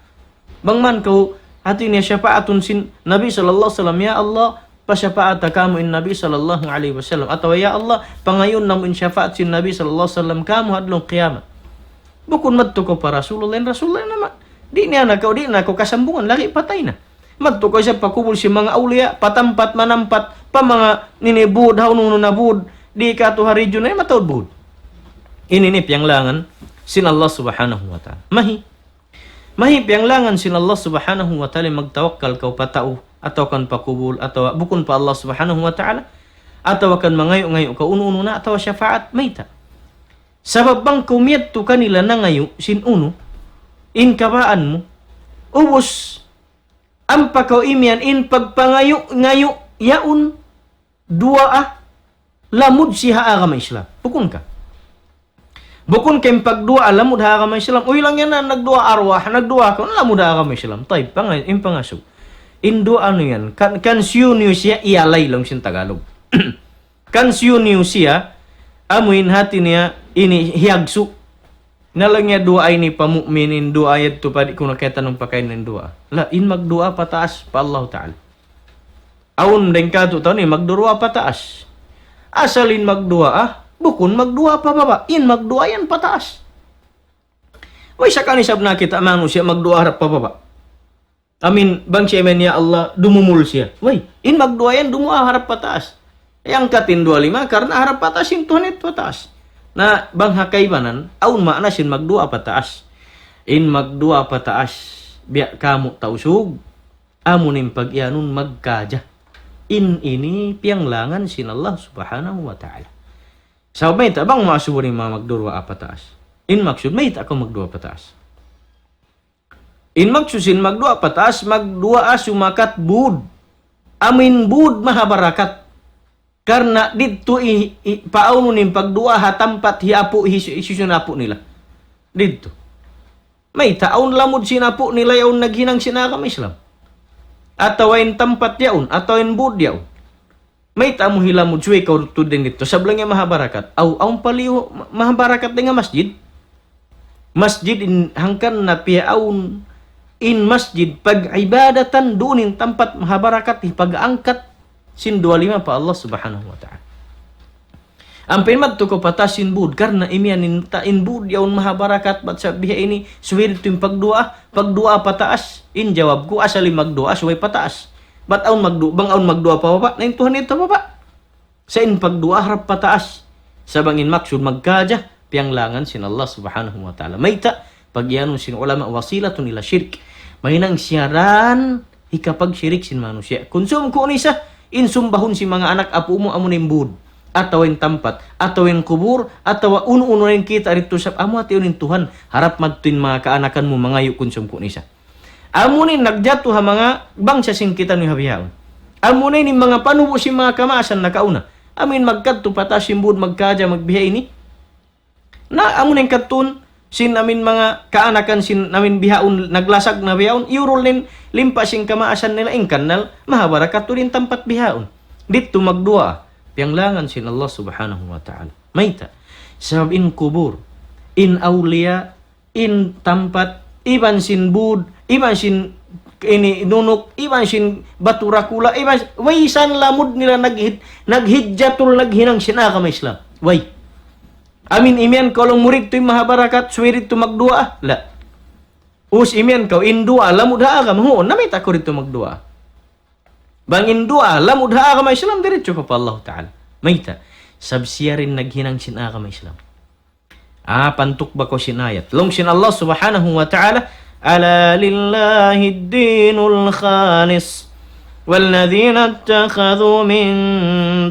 Bang man kaw hati niya shafaatun sin Nabi sallallahu alayhi wasallam, "Ya Allah, pashafaata kamu in Nabi sallallahu alayhi wasallam." Atawa, "Ya Allah, pangayuun namu' in shafaat sin Nabi sallallahu alayhi wasallam kamu ha adlaw qiyamat." Bukun madtu kaw pa Rasulullah, in Rasulullah naman. Di' niya na kaw, di' na kaw kasambungan, lagi' patay na. Madtu kaw isab pa kubul sin manga awliya, pa tampat manampat, pa manga nini bud, ha unu-unu na bud, di' katu' ha region na mataud bud. Ini ini piyanglangan sin Allah Subhanahu wa Ta'ala. Mahi. Mahi piyanglangan sin Allah Subhanahu wa Ta'ala magtawakkal kaw pa tau, atawa kan pa kubul, atawa bukun pa Allah Subhanahu wa Ta'ala, atawa kan mangayu'-ngayu' kaw unu-unu na, atawa shafaat, mayta'. Sabab bang kaw miyadtu kanila nangayu' sin unu, in kabaan mu, ubus, ampa kaw imiyan in pagpangayu'-ngayu' yaun, duwaa, lamud siya ha agama Islam. Bukun ka. Bukun ka in pagduwaa, lamud ha agama Islam. Uy, lang yan na, nagduwaa arwah, nagduwaa ka, lamud ha agama Islam. Tayyib, pangay-, in pangasu. In duwaa anu yan, kan, kan siyu-niyu siya iyalay laung sin Tagalog. Kan siyu-niyu siya, amu in hati niya, ini hiyagsu'. Na lang niya duwaa ini pa mu'min, in duwaa yadtu pa di' ku na kaitanun pa kayna in duwaa. La, in magduwaa pataas pa Allah Ta'ala. Awn dayn katu' tau ini magduwaa pataas. Asal in magduwaa, bukun magduwaa pa baba'. In magduwaa yan pataas. Way sa kan isab na kita' manusiya' magduwaa harap pa baba'. Amin, bang siya amin, "Ya Allah," dumumul siya. Way, in magduwaa yan, dumuwaa harap pataas. Iyangkat in duwaa lima, karna' harap pataas, in Tuhan itu pataas. Na, bang ha kaibanan, awn maana sin magduwaa pataas. In magduwaa pataas, biya' kamu Tausug, amu in pag-iyanun magkaja. In ini piyanglangan sin Allah Subhanahu wa Ta'ala. Sabab mayta' bang maksud in manga magduwaa pataas. In maksud mayta' kaw magduwaa pataas. In maksud sin magduwaa pataas, magduwaa sumakat bud. Amin bud mahabarakat. Karna' didtu i, i, paunun in pagduwaa ha tampat hi apu', hi, hi, hi apu' nila. Didtu. Mayta' awn lamud sin apu' nila yaun naghinang sin agama Islam. Atawa in tampat yaun, atawa in bud yaun. Mayta' mu hilamud subay kaw tudju didtu. Sabab laung niya mahabarakat. Aw, awn paliyu ma-, mahabarakat dayn ha masjid. Masjid in hangkan na piyaawn in masjid pag-ibadatan duun in tampat mahabarakat hipag-angkat sin duwaa lima pa Allah Subhanahu wa Ta'ala. Ampa in madtu kaw pataas sin bud, karna' imiyan in ta-, in bud yaun mahabarakat, bat sa biha ini, subay didtu in pagduwaa, pagduwaa pataas, in jawab ku, asal in magduwaa, subay pataas. Bat awn magdu-, bang awn magduwaa pa baba', na in Tuhan itu pa baba'. Sa' in pagduwaa harap pataas. Sa' bang in maksud magkaja, piyanglangan sin Allah Subhanahu wa Ta'ala. Mayta', pag-iyanun sin ulama, wasilatun ila shirk. Mahinang siya dan hikapagsirik sin manusiya'. Kunsum ku ni sa, in sumbahun sin manga anak apu' mu amu in bud, atawa in tampat, atawa in kubur, atawa unu-unu in kita' didtu sa, amu hati in Tuhan, harap madtu in manga kaanakan mu mangayu' kunsum ku ni sa. Amu in nagjatu ha manga bangsa sin kitaniyu ha bihaun. Amu in manga panubu' sin manga kamaasan nakauna. Amu in magkadtu pataas sin bud magkaja magbiha ini. Na amu in kadtun sin amin manga kaanakan sin amin bihaun naglasag na bihaun, iyurul in limpa sin kamaasan nila in kannal, mahabarakat tuud in tampat bihaun. Didtu magduwaa, piyanglangan sin Allah Subhanahu wa Ta'ala. Mayta'? Sabab in kubur, in awliya, in tampat, iban sin bud, iban sin ini nunuk, iban sin batu rakula, iban sin, way san lamud nila naghid-, naghijjatul naghinang sin agama Islam. Way. Amin imiyan kaw laung mu didtu in mahabarakat, subay didtu magduwaa? La. Us imiyan kaw, in duwaa lamud ha agama, huun, na mayta' kaw didtu magduwaa? Bang in duwaa lamud ha agama Islam, diretso pa Allah Ta'ala. Mayta'? Sabab siya in naghinang sin agama Islam. Ah, pantuk ba kaw sin ayat? Laung sin Allah Subhanahu wa Ta'ala, ألا لله الدين الخالص والذين اتخذوا من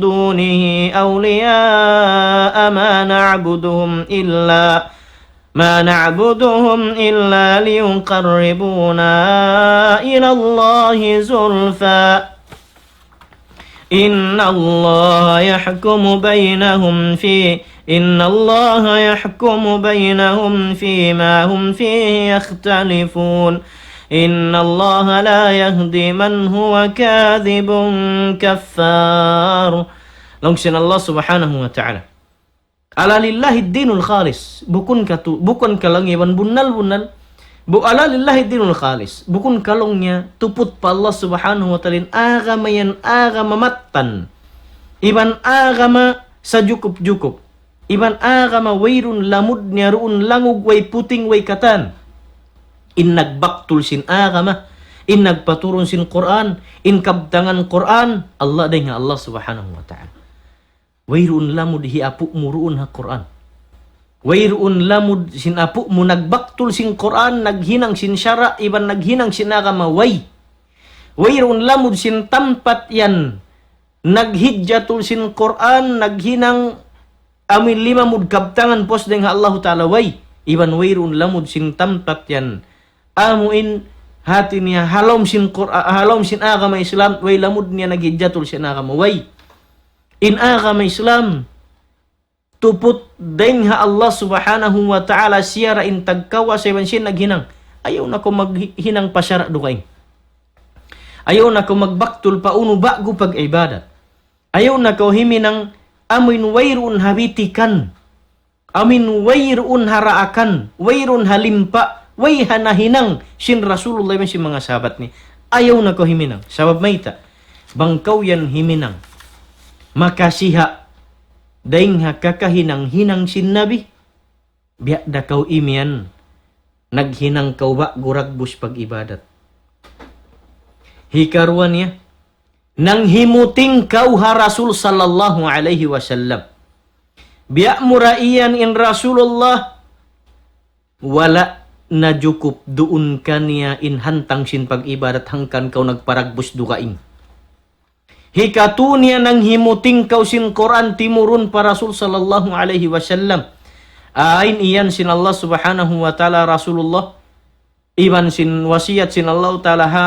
دونه أولياء ما نعبدهم إلا، ما نعبدهم إلا ليقربونا إلى الله زلفى إن الله يحكم بينهم في، إن الله يحكم بينهم فيما هم فيه يختلفون. إن الله لا يهدي من هو كاذب كفار. Laung sin Allah Subhanahu wa Ta'ala. ألا لله الدين الخالص. Bukun ka tu, bukun ka laung iban bunnal-bunnal. Bu, ألا لله الدين الخالص. Bukun ka laung niya tuput pa Allah Subhanahu wa Ta'ala in agama yan, agama mattan. Iban agama sajukup-jukup. Iban agama wayruun lamud niya, duun langug, way puting, way katan. In nagbaktul sin agama, in nagpaturun sin Qur'an, in kabtangan Qur'an, Allah dayn ha Allah Subhanahu wa Ta'ala. Wayruun lamud hi apu' mu duun ha Qur'an. Wayruun lamud sin apu' mu nagbaktul sin Qur'an, naghinang sin sara', iban naghinang sin agama, way. Wayruun lamud sin tampat yan naghijjatul sin Qur'an, naghinang amuin limamud kabtangan pus dayn ha Allahu Ta'ala, way. Iban wayruun lamud sin tampat yan amuin hati niya ha lawm sin Qur'an, ha lawm sin agama Islam, way lamud niya naghijjatul sin agama, way. In agama Islam, tuput dayn ha Allah Subhanahu wa Ta'ala, siya ra in tagkawasa iban siya in naghinang. Ayaw na kaw maghinang pa sara' dugaing. Ayaw na kaw magbaktul pa unu ba'gu pag-ibadat. Ayaw na kaw himinang amuin wayruun ha bitikan. Amuin wayruun ha daakan, wayruun ha limpa, way ha nahinang sin Rasulullah iban sin manga sahabat niya. Ayaw na kaw himinang. Sabab mayta', bang kaw yan himinang, makasiha' dayn ha kakahinang-hinang sin Nabi, biya' da kaw imiyan, naghinang kaw ba'gu dagbus pag-ibadat. Hikaruwa niya, nanghimuting kaw ha Rasul sallallahu alayhi wasallam. Biya' mu ra iyan in Rasulullah, wala' najukup duun kaniya in hantang sin pag-ibadat hangkan kaw nagparagbus dugaing. Hikatu niya, nanghimuting kaw sin Qur'an timurun pa Rasul sallallahu alayhi wasallam. Ayn iyan sin Allah Subhanahu wa Ta'ala, Rasulullah, iban sin wasiyat sin Allah Ta'ala ha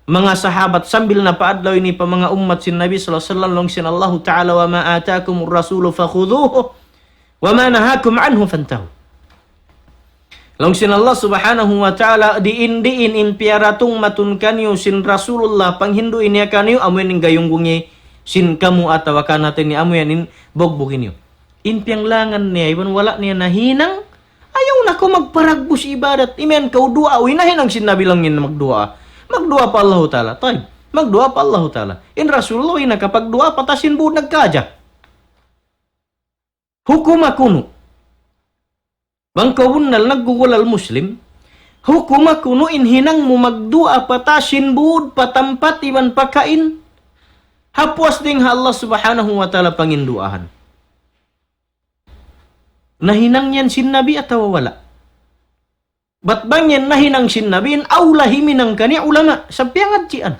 manga sahabat sambil na pa adlaw ini pa manga ummat sin Nabi sallallahu alayhi wasallam, laung sin Allah Ta'ala, وما آتاكم الرسول فخذوه وما نهاكم عنه فانتهوا. Laung sin Allah Subhanahu wa Ta'ala, diin-diin in piyaratung matun kaniyu sin Rasulullah, panghindu' niya kaniyu, amu yan in gayunggungi sin kamu atawa kanatini, amu yan in bugbugin niyu. In piyanglangan niya, iban wala' niya nahinang, ayaw na kaw magparagbus ibadat. Imiyan kaw duwaa, uy, nahinang sin Nabi laung in magduwaa. Magduwaa pa Allahu Ta'ala. Tayyib. Magduwaa pa Allahu Ta'ala. In Rasulullah, uy, nakapagduwaa pa taas sin būd nagkadja. Hukuma kunu'. Bang kaw bunnal naggugulal Muslim, hukuma kunu' in hinang mu magduwaa pa taas sin būd, pa tampat iban pa kain, ha puas dayn ha Allah Subhanahu wa Ta'ala panginduwaahan. Nahinang yan sin Nabi atawa wala'? Bat bang yan nahinang sin Nabi, in awla himinang kaniya ulama, sa' piyangadjian.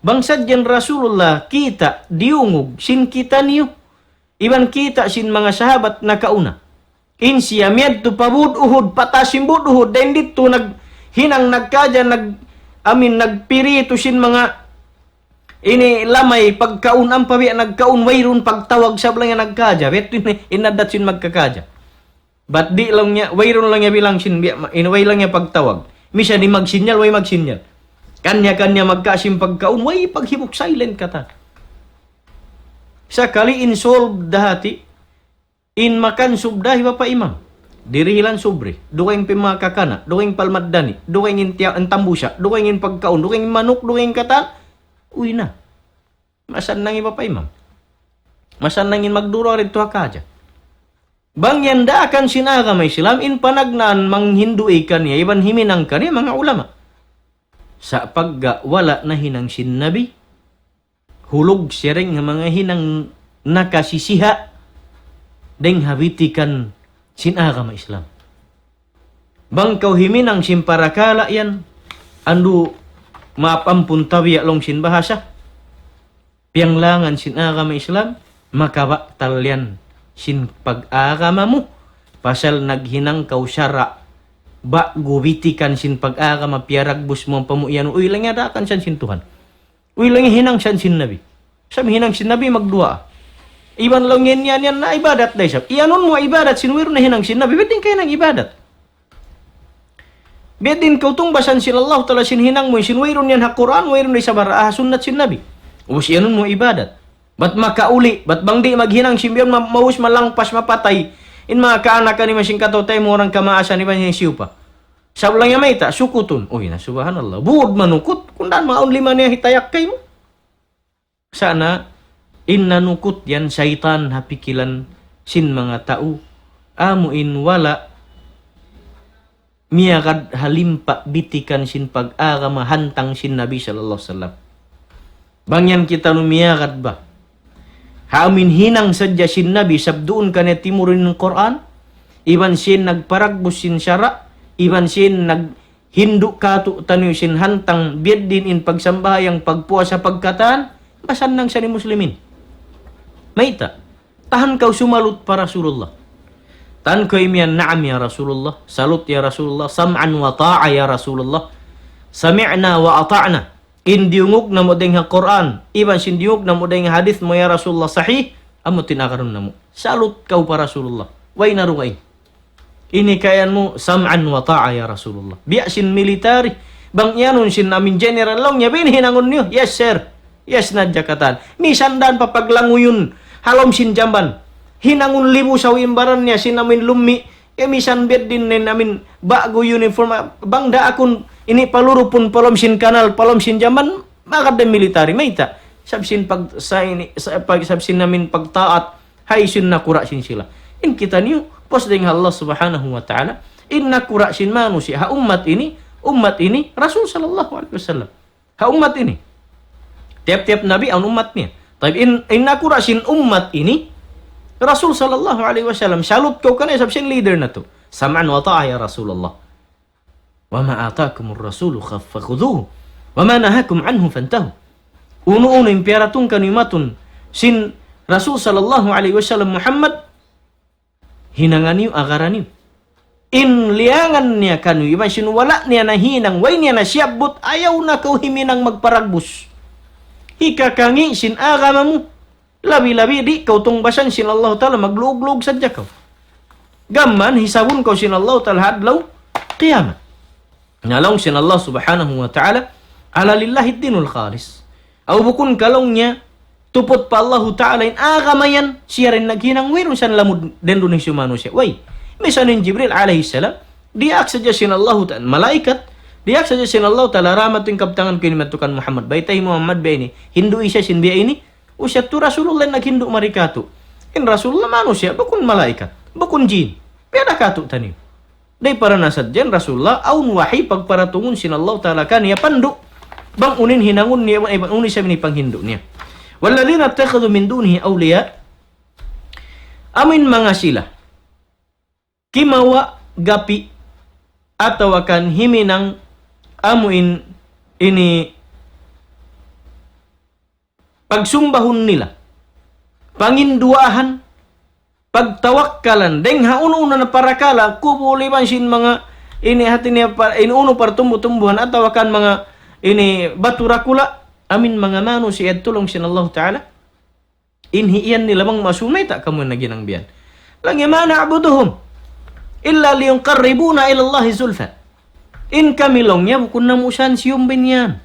Bang sadja in Rasulullah kita' diyungug sin kitaniyu, iban kita' sin manga sahabat nakauna. In siya miyadtu pa būd Uhud, pa taas sin būd Uhud, dayn didtu naghinang, nagkadja, nag-, amuin nagpiritu sin manga ini lamay pagkaun, ampa biya' nagkaun, wayruun pagtawag, sabab laung niya nagkadja. Biya' yadtu in, in addat sin magkakadja. Bat di' laung niya, wayruun laung niya bilang sin biya', ma-, in way laung niya pagtawag. Misan di' magsinyal, way magsinyal. Kaniya-kaniya magkasi' in pagkaun, way paghibuk, silent katan. Sakali in solve da hati, in makan subda hi Bapa' Imam. Dirihilan subri, dugaing pa in manga kakana', dugaing pa almaddani, dugaing in tiya-, in tambusa', dugaing in pagkaun, dugaing in manuk, dugaing in katan. Uy na. Masannang hi Bapa' Imam. Masannang in magdura didtu ha kadja. Bang yan daakan sin agama Islam, in panagnaan manghindu' kaniya, iban himinang kaniya, manga ulama. Sa' pagga wala' nahinang sin Nabi, hulug siya dayn ha manga hinang nakasisiha' dayn ha bitikan sin agama Islam. Bang kaw himinang sin parakala' yan, andu', maap ampun tabiya' laung sin bahasa, piyanglangan sin agama Islam, makabatal yan sin pag-agama mu, pasal naghinang kaw sara', ba'gu bitikan sin pag-agama, piyaragbus mu ampa mu iyanun, uy, laung niya daakan san sin Tuhan. Uy, laung niya hinang san sin Nabi. Sa' hinang sin Nabi magduwaa. Iban laung niya yan na ibadat da isab. Iyanun mu ibadat sin wayruun nahinang sin Nabi, biya' diin kahinang ibadat? Biya' diin kaw tungbasan sin Allah Ta'ala sin hinang mu, sin wayruun yan ha Qur'an, wayruun da isab ha sunnat sin Nabi. Ubus iyanun mu ibadat. Bat makauli, bat bang di' maghinang sin biya' ma-, maus malangpas mapatay. In manga kaanakan iban sin kataw-taymanghuran mu orang kamaasan iban sin siyupa. Sabab laung niya mayta', sukutun. Uy, na subhanallah. Bud manukut, kundaan manga awn lima niya hitayak kaymu. Sa' na, in nanukut yan saytan ha pikilan sin manga tau. Amu in wala' miyagad ha limpa' bitikan sin pag-agama hantang sin Nabi sallallahu alayhi wasallam. Bang yan kitaniyu miyagad ba? Ha amin hinang sadja sin Nabi, sabab duun kaniya timurun in Qur'an, iban sin nagparagbus sin sara', iban sin naghindu' kātu'niyu sin hantang biya' diin in pagsambahayang, pagpuasa, pagkatan, masannang sa in muslimin. Mayta'? Tahan kaw sumalut pa Rasulullah. Tahan kaw imiyan, "Na'am ya Rasulullah, salut ya Rasulullah, sam'an wa ta'a ya Rasulullah, sami'na wa ata'na." In diyungug namu' dayn ha Qur'an, iban sin diyungug namu' dayn ha hadith mu ya Rasulullah sahih, amu in agarun namu'. Salut kaw pa Rasulullah. Way na dugaing. Ini kayan mu, sam'an wa ta'a ya Rasulullah. Biya' sin military. Bang iyanun sin amin general laung niya, "Biya' ini hinangun niyu?" "Yes, sir." Yes na jakatan. Misan dan pa paglanguyun ha lawm sin jamban. Hinangun libu saw in baran niya sin amin lummi'. Ya misan biya' diin in amin ba'gu uniform. Bang da akun ini palurupun pa lawm sin kanal, pa lawm sin jamban. Maka da military. Mayta'? Sabab sin pag, sa ini, sa, pag, sabab sin amin pagtaat. Hay sin nakura' sin sila. In kitaniyu, pus dayn ha Allah Subhanahu wa Ta'ala, in nakura' sin manusiya' ha ummat ini, ummat ini, Rasul sallallahu alayhi wasallam. Ha ummat ini. Tiyap-tiyap nabi awn ummat niya. Tayyib, in, in nakura' sin ummat ini, Rasul sallallahu alayhi wasallam, salut kaw kaniya sabab sin leader natu'. Sam'an wa ta'a ya Rasulullah. وما آتاكم الرسول فخذوه وما نهاكم عنه فانتهوا. Unu-unu in piyaratung kaniyu matun sin Rasul sallallahu alayhi wasallam Muhammad, hinanga niyu, agara niyu. In liyangan niya kaniyu, iban sin wala' niya nahinang, way niya na siyabbut, ayaw na kaw himinang magparagbus. Hikakangi' sin agama mu. Labi-labi di' kaw tungbasan sin Allah Ta'ala, magluug-luug sadja kaw. Gam mayan hisabun kaw sin Allah Ta'ala ha adlaw qiyamat. Na laung sin Allah Subhanahu wa Ta'ala, ألا لله الدين الخالص. Aw bukun ka laung niya, tuput pa Allah Ta'ala in agama yan, siya da in naghinang, wayruun sa lamud dayn duun hisiyu manusiya'. Way, misan in Jibril alayhi salam, diyaak sadja sin Allah Ta'ala, malaikat, diyaak sadja sin Allah Ta'ala, rahmat in kabtangan ku ini madtu kan Muhammad. Baytai Muhammad biya' ini, hindu' isab sin biya' ini, Ubus yadtu Rasulullah in naghindu' mari kātu'. In Rasulullah manusiya', bukun malaikat, bukun jin. Biya' da kātu'niyu. Dayn parana sadja in Rasulullah, awn wahi pagparatungun sin Allah Ta'ala kaniya pandu'. Bang unu in hinangun niya, iban unu isab in panghindu' niya. والذين اتخذوا من دونه أولياء. Amu in manga sila kimawa' gapi' atawa kan himinang amu in ini pagsumbahun nila, panginduwaahan, pagtawakkalan, dayn ha unu-unu na parakala', kubul iban sin manga ini hati niya pa, in unu partumbu-tumbuhan atawa kan manga ini batu dakula', amu in manga manusiya' tulung sin Allah Ta'ala. In hi iyan nila bang masu mayta' kamu naghinang biyan. Laung niya, ما نعبدهم إلا ليقربونا إلى الله زلفى. In kami laung niya bukun namu' siyumba yan.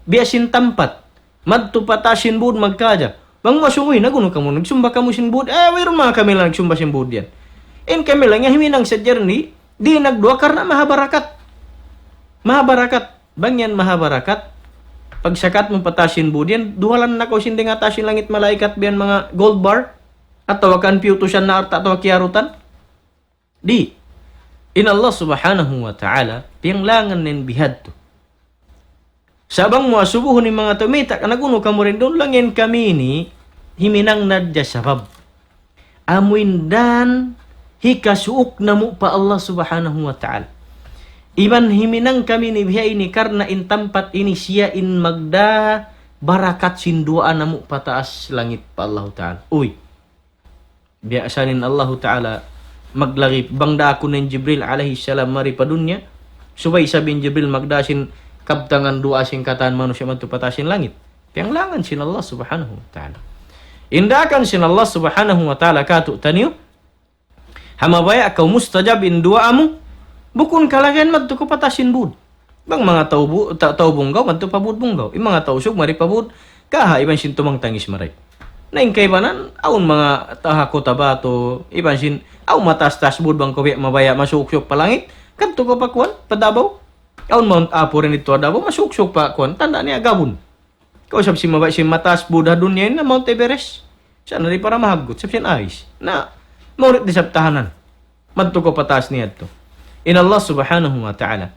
Biya' sin tampat. Madtu pa taas sin būd magkadja. Bang masu, uy, nagunu kamu, nagsumba kamu sin būd. Eh, wayruun manga kami laung nagsumba sin būd yan. In kami laung niya himinang sadja ini, di' nagduwaa karna' maha barakat. Maha barakat. Bang yan maha barakat, pagsakat mu pa taas sin būd yan, duhalan na kaw sin dayn ha taas sin langit malaikat biya' manga gold bar, atawa kan piyutusan na alta' atawa kiyarutan. Di'. In Allah Subhanahu wa Ta'ala, piyanglangan niya in bihadtu. Sa' bang mu asubuhun in manga tau, mayta' ka nagunu kamu dayn duun, laung niya in kami ini, himinang na hadja sabab. Amu in dan hikasuuk namu' pa Allah Subhanahu wa Ta'ala. Iban himinang kami ini biya' ini karna' in tampat ini siya in magdā barakat sin duwaa namu' pa taas langit pa Allahu Ta'ala. Uy, biya' sa in Allahu Ta'ala maglagi bang da aku in Jibril alayhi salam mari pa dunya, subay isab in Jibril magdā sin kabtangan duwaa sin katan manusiya' madtu pa taas sin langit. Piyanglangan sin Allah Subhanahu wa Ta'ala. In daakan sin Allah Subhanahu wa Ta'ala kātu'niyu, ha mabaya' kaw mustajab in duwaa mu, bukun kalagihan madtu kaw pa taas sin būd. Bang manga tau bu-, ta-, tau Bungaw, madtu pa būd Bungaw. In manga tau Sug, mari pa būd Kaha, iban sin Tumang Tangis mari. Na in kaibanan, awn manga taha Cotabato, iban sin, awn mataas-taas būd bang kaw biya' mabaya' masuuk-suuk pa langit, kadtu kaw pa kuwan, pa Davao. Awn Mount Apo dayn didtu ha Davao, masuuk-suuk pa kuwan, tanda' niya gabun. Kaw isab sin mabaya' sin mataas būd ha dunya ini na Mount Everest. Sa' na di' para mahaggut, isab sin ais. Na, maulit da isab tahanan. Madtu kaw pa taas niya yadtu. In Allah Subhanahu wa Ta'ala.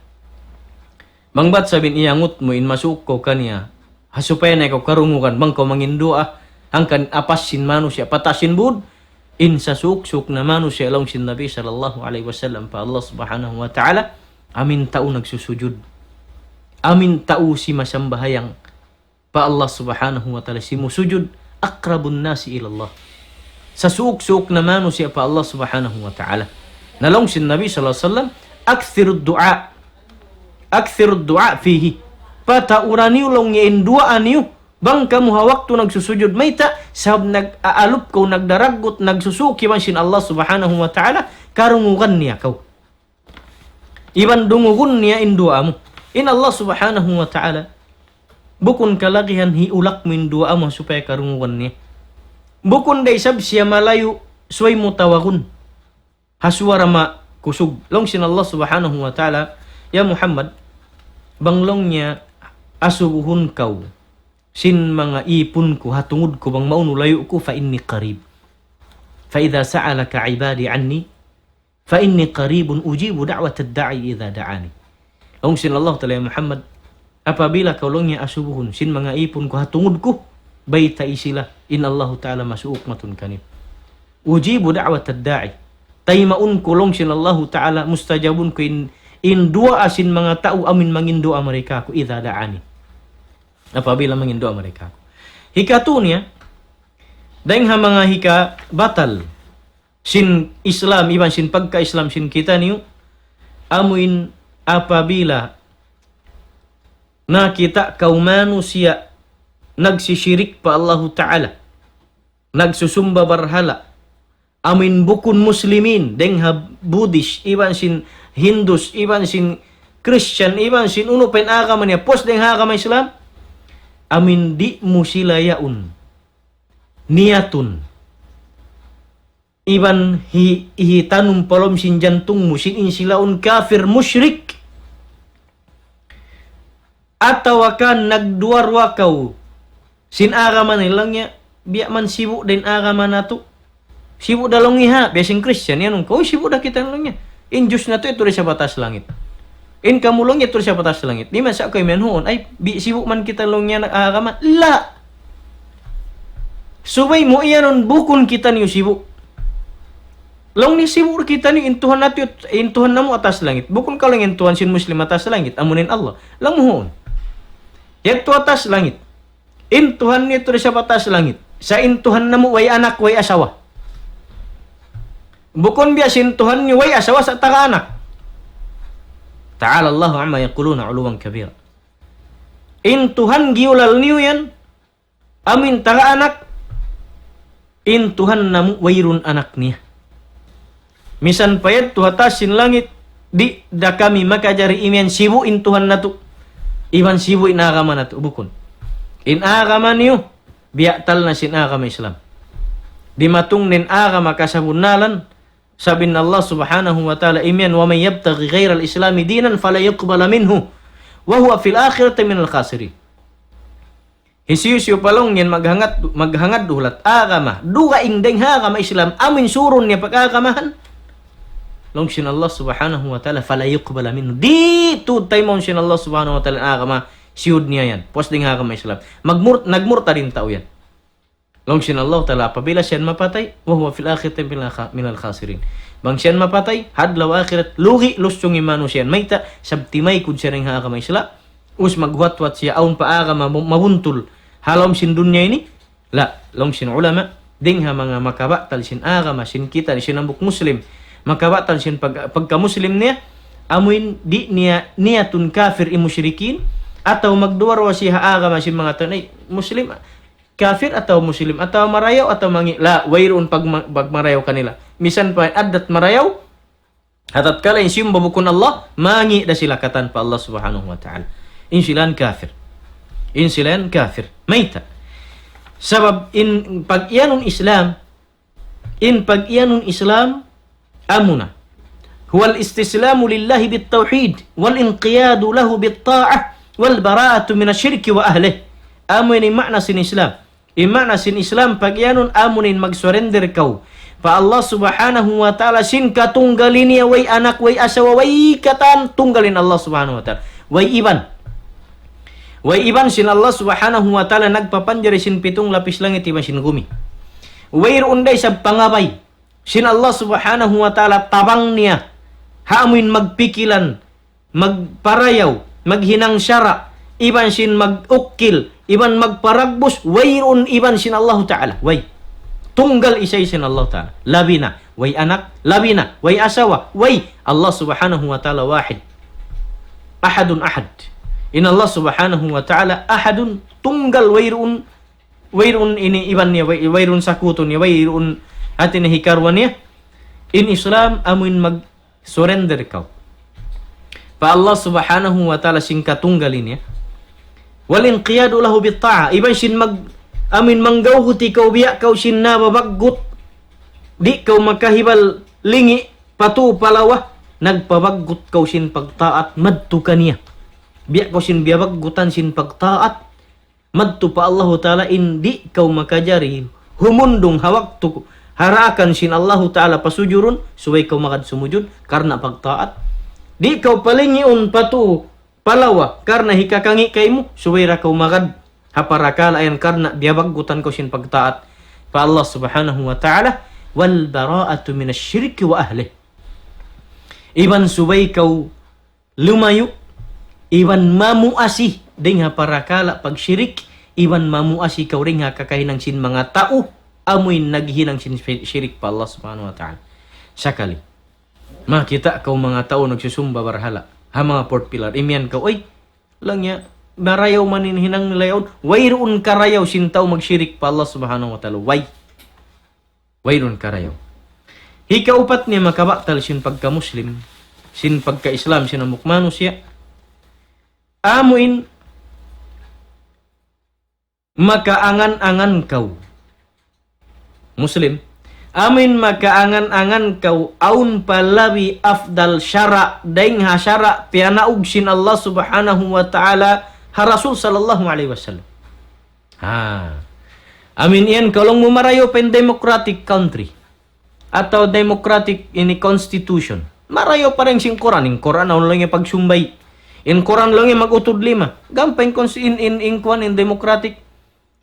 Bang bat sabab in iyangut mu in masuuk kaw kaniya, ha supaya na kaw karungugan bang kaw mangin duwaa, hangkan apas sin manusiya' pa taas sin būd, in sasuuk-suuk na manusiya' laung sin Nabi sallallahu alayhi wasallam pa Allah Subhanahu wa Ta'ala, amu in tau nagsusujud. Amu in tau simasambahayang pa Allah Subhanahu wa Ta'ala, simusujud, أقرب الناس إلى الله. Sasuuk-suuk na manusiya' pa Allah Subhanahu wa Ta'ala. Na laung sin Nabi sallallahu alayhi wasallam, أكثروا الدعاء. أكثروا الدعاء فيه. Pataura niyu laung niya in duwaa niyu. Bang kamu ha waktu nagsusujud, mayta', sabab nag-aalup kaw, nagdaraggut, nagsusuuk iban sin Allah Subhanahu wa Ta'ala, karungugan niya kaw. Iban dungugun niya in duwaa mu. In Allah Subhanahu wa Ta'ala, bukun kalagihan hiyulak mu in duwaa mu supaya karungugan niya. Bukun da isab siya malayu', subay mu tawagun. Ha suwara makusug. Laung sin Allah Subhanahu wa Ta'ala, "Ya Muhammad, bang laung niya asubuhun kaw sin manga ipun ku ha tungud ku bang maunu layu' ku, فإني قريب. فإذا سألك عبادي عني فإني قريب أجيب دعوة الداع إذا دعاني." Laung sin Allah Ta'ala, "Ya Muhammad, apabila kaw laung niya asubuhun sin manga ipun ku ha tungud ku, baytai sila, in Allahu Ta'ala masuuk matun kaniyu. أجيب دعوة الداع. Taymaun ku laung sin Allahu Ta'ala, mustajabun ku in, in duwaa sin manga tau amu in mangin duwaa mari kāku', إذا دعاني." Apabila mangin duwaa mari kāku'. Hikatu niya, dayng ha manga hikabatal sin Islam, iban sin pagka-Islam sin kitaniyu, amuin apabila nakita' kaw manusiya' nagsisirik pa Allahu Ta'ala, nagsusumba barhala', amuin bukun Muslimin, dayng ha Buddhist, iban sin Hindus, iban sin Christian, iban sin unu pa in agama niya, pus dayng ha agama Islam, amuin di' mu sila yaun niyatun. Iban hi-, hitanum pa lawm sin jantung mu, sin in sila yaun kafir mushrik. Atawa kan nagduwa-ruwa kaw sin agama nila laung niya, biya' man sibu' da in agama natu'. Sibu' da laung niya, biya' sin Christian, yan laung kaw, "Uy, sibu' da kita," laung niya. "In Diyus natu' yadtu da isab ha taas langit. In kamu laung niya yadtu da isab ha taas langit. Di' man sa' kaw imiyan huun. Ay, bi-, sibu' man kita laung niya nag-agama." La! Subay mu iyanun bukun kitaniyu sibu'. Laung niya sibu' kitaniyu, in Tuhan natu', in Tuhan namu' ha taas langit. Bukun kaw laung in Tuhan sin Muslim ha taas langit. Amu in Allah. Laung mu huun. Yadtu ha taas langit. In Tuhan niyu yadtu da isab ha taas langit. Sa' in Tuhan namu' way anak, way asawa. Bukun biya' sin Tuhan niyu way asawa sa' taga anak. تعالى الله عما يقولون علوا كبيرا. In Tuhan giyulal niyu yan, amuin taga anak, in Tuhan namu' wayruun anak niya. Misan pa yadtu ha taas sin langit, di' da kami makajari imiyan sibu' in Tuhan natu', iban sibu' in agama natu', bukun. In agama niyu, biya' tal na sin agama Islam. Dimatung na in agama kasabunnalan, sabab in Allah Subhanahu wa Ta'ala imiyan, ومن يبتغ غير الإسلام دينا فلن يقبل منه وهو في الآخرة من الخاسرين. Hisiyu-siyu pa laung niya in maghangad, maghangad hulat agama dugaing dayng ha agama Islam, amuin surun niya pag-agamahan, laung sin Allah Subhanahu wa Ta'ala, فلن يقبل منه. Di' tuud taymaun sin Allah Subhanahu wa Ta'ala in agama siyud niya yan. Pus dayng ha agama Islam. Magmur-, nagmurtad in tau yan. Laung sin Allah Ta'ala, apabila siya mapatay, وهو في الآخرة من الخ-، من الخاسرين. Bang siya mapatay, ha adlaw akhirat, lugi' lusung in manusiya' yan. Mayta', sabab timaykud siya dayng ha agama Islam. Us maghuwat-huwat siya awn pa agama ma-, mabuntul ha lawm sin dunya ini. La, laung sin ulama, dayng ha manga makabatal sin agama, sin kita, sin hambuuk Muslim. Makabatal sin pag-, pagka-Muslim niya, amuin di' niya niyatun kafir in mushrikin, atawa magduwa-ruwa siya ha agama sin manga tau, ay, Muslim, kafir atawa Muslim, atawa marayaw atawa mangi'. La, wayruun pagma-, pagmarayaw kanila. Misan pa addat marayaw, ha tatkala in siyumba bukun Allah, mangi' da sila katan pa Allah Subhanahu wa Ta'ala. In sila yan kafir. In sila yan kafir. Mayta'? Sabab in pag-iyanun Islam, in pag-iyanun Islam, amuna. هو الاستسلام لله بالتوحيد والانقياد له بالطاعة والبراءة من الشرك وأهله. Amu ini ma'na sin Islam. In ma'na sin Islam pag-iyanun amu in mag-surrender kaw pa Allah Subhanahu wa Ta'ala sin katunggal niya, way anak, way asawa, way katan, tunggal in Allah Subhanahu wa Ta'ala. Way iban. Way iban sin Allah Subhanahu wa Ta'ala nagpapanjari sin pitung lapis langit iban sin gumi. Wayruun da isab pangabay sin Allah Subhanahu wa Ta'ala tabang niya. Ha amuin magpikilan, magparayaw, maghinang sara', iban sin mag-ukkil, iban magparagbus, wayruun iban sin Allahu Ta'ala. Way. Tunggal isa-isa in Allah Ta'ala. Labi na, way anak, labi na, way asawa, way. Allah Subhanahu wa Ta'ala wahid. Ahadun ahad. In Allah Subhanahu wa Ta'ala ahadun, tunggal, wayruun, wayruun ini iban niya, way-, wayruun sakutu niya, wayruun hati niya hikaruwa niya. In Islam amuin mag-surrender kaw pa Allah Subhanahu wa Ta'ala sin katunggal niya. والانقياد له بالطاعة. Iban sin mag-, amuin manggawgut ikaw, biya' kaw sin nababaggut. Di' kaw makahibal lingi' pa tuu pa lawa. Nagpabaggut kaw sin pagtaat madtu kaniya. Biya' kaw sin biyabaggutan sin pagtaat madtu pa Allahu Ta'ala, in di' kaw makajari humundung ha waktu haraakan sin Allahu Ta'ala pasujurun, subay kaw magad sumujud karna' pagtaat. Di' kaw palingiun pa tuu pa lawa karna' hikakangi' kaymu, subay da kaw magad ha parakala' yan karna' biyabaggutan kaw sin pagtaat pa Allah Subhanahu wa Ta'ala. والبراءة من الشرك وأهله. Iban subay kaw lumayu', iban mamuasi dayn ha parakala' pagshirik, iban mamuasi kaw dayn ha kakahinang sin manga tau amuin naghinang sin shi-, shirik pa Allah Subhanahu wa Ta'ala. Sakali, makakita' kaw manga tau nagsusumba barhala' ha manga fourth pillar. Imiyan kaw, "Uy, laung niya, marayaw man in hinang nila yaun." Wayruun karayaw sin tau magshirik pa Allah Subhanahu wa Ta'ala. Way. Wayruun karayaw. Hikaupat niya makabatal sin pagka-Muslim, sin pagka-Islam, sin hambuuk manusiya'. Amuin makaangan-angan kaw. Muslim. Amuin makaangan-angan kaw, awn pa labi afdal sara', dayn ha sara' piyanaug sin Allah Subhanahu wa Ta'ala, ha Rasul sallallahu alayhi wasallam. Ha. Amuin yan, kalu mu marayaw pa in democratic country. Atawa democratic ini constitution. Marayaw pa dayn sin Quran. In Quran, awn laung niya pagsumbay. In Quran laung niya mag-utud lima. Gam pa in cons-, in, in, in kuwan, in democratic.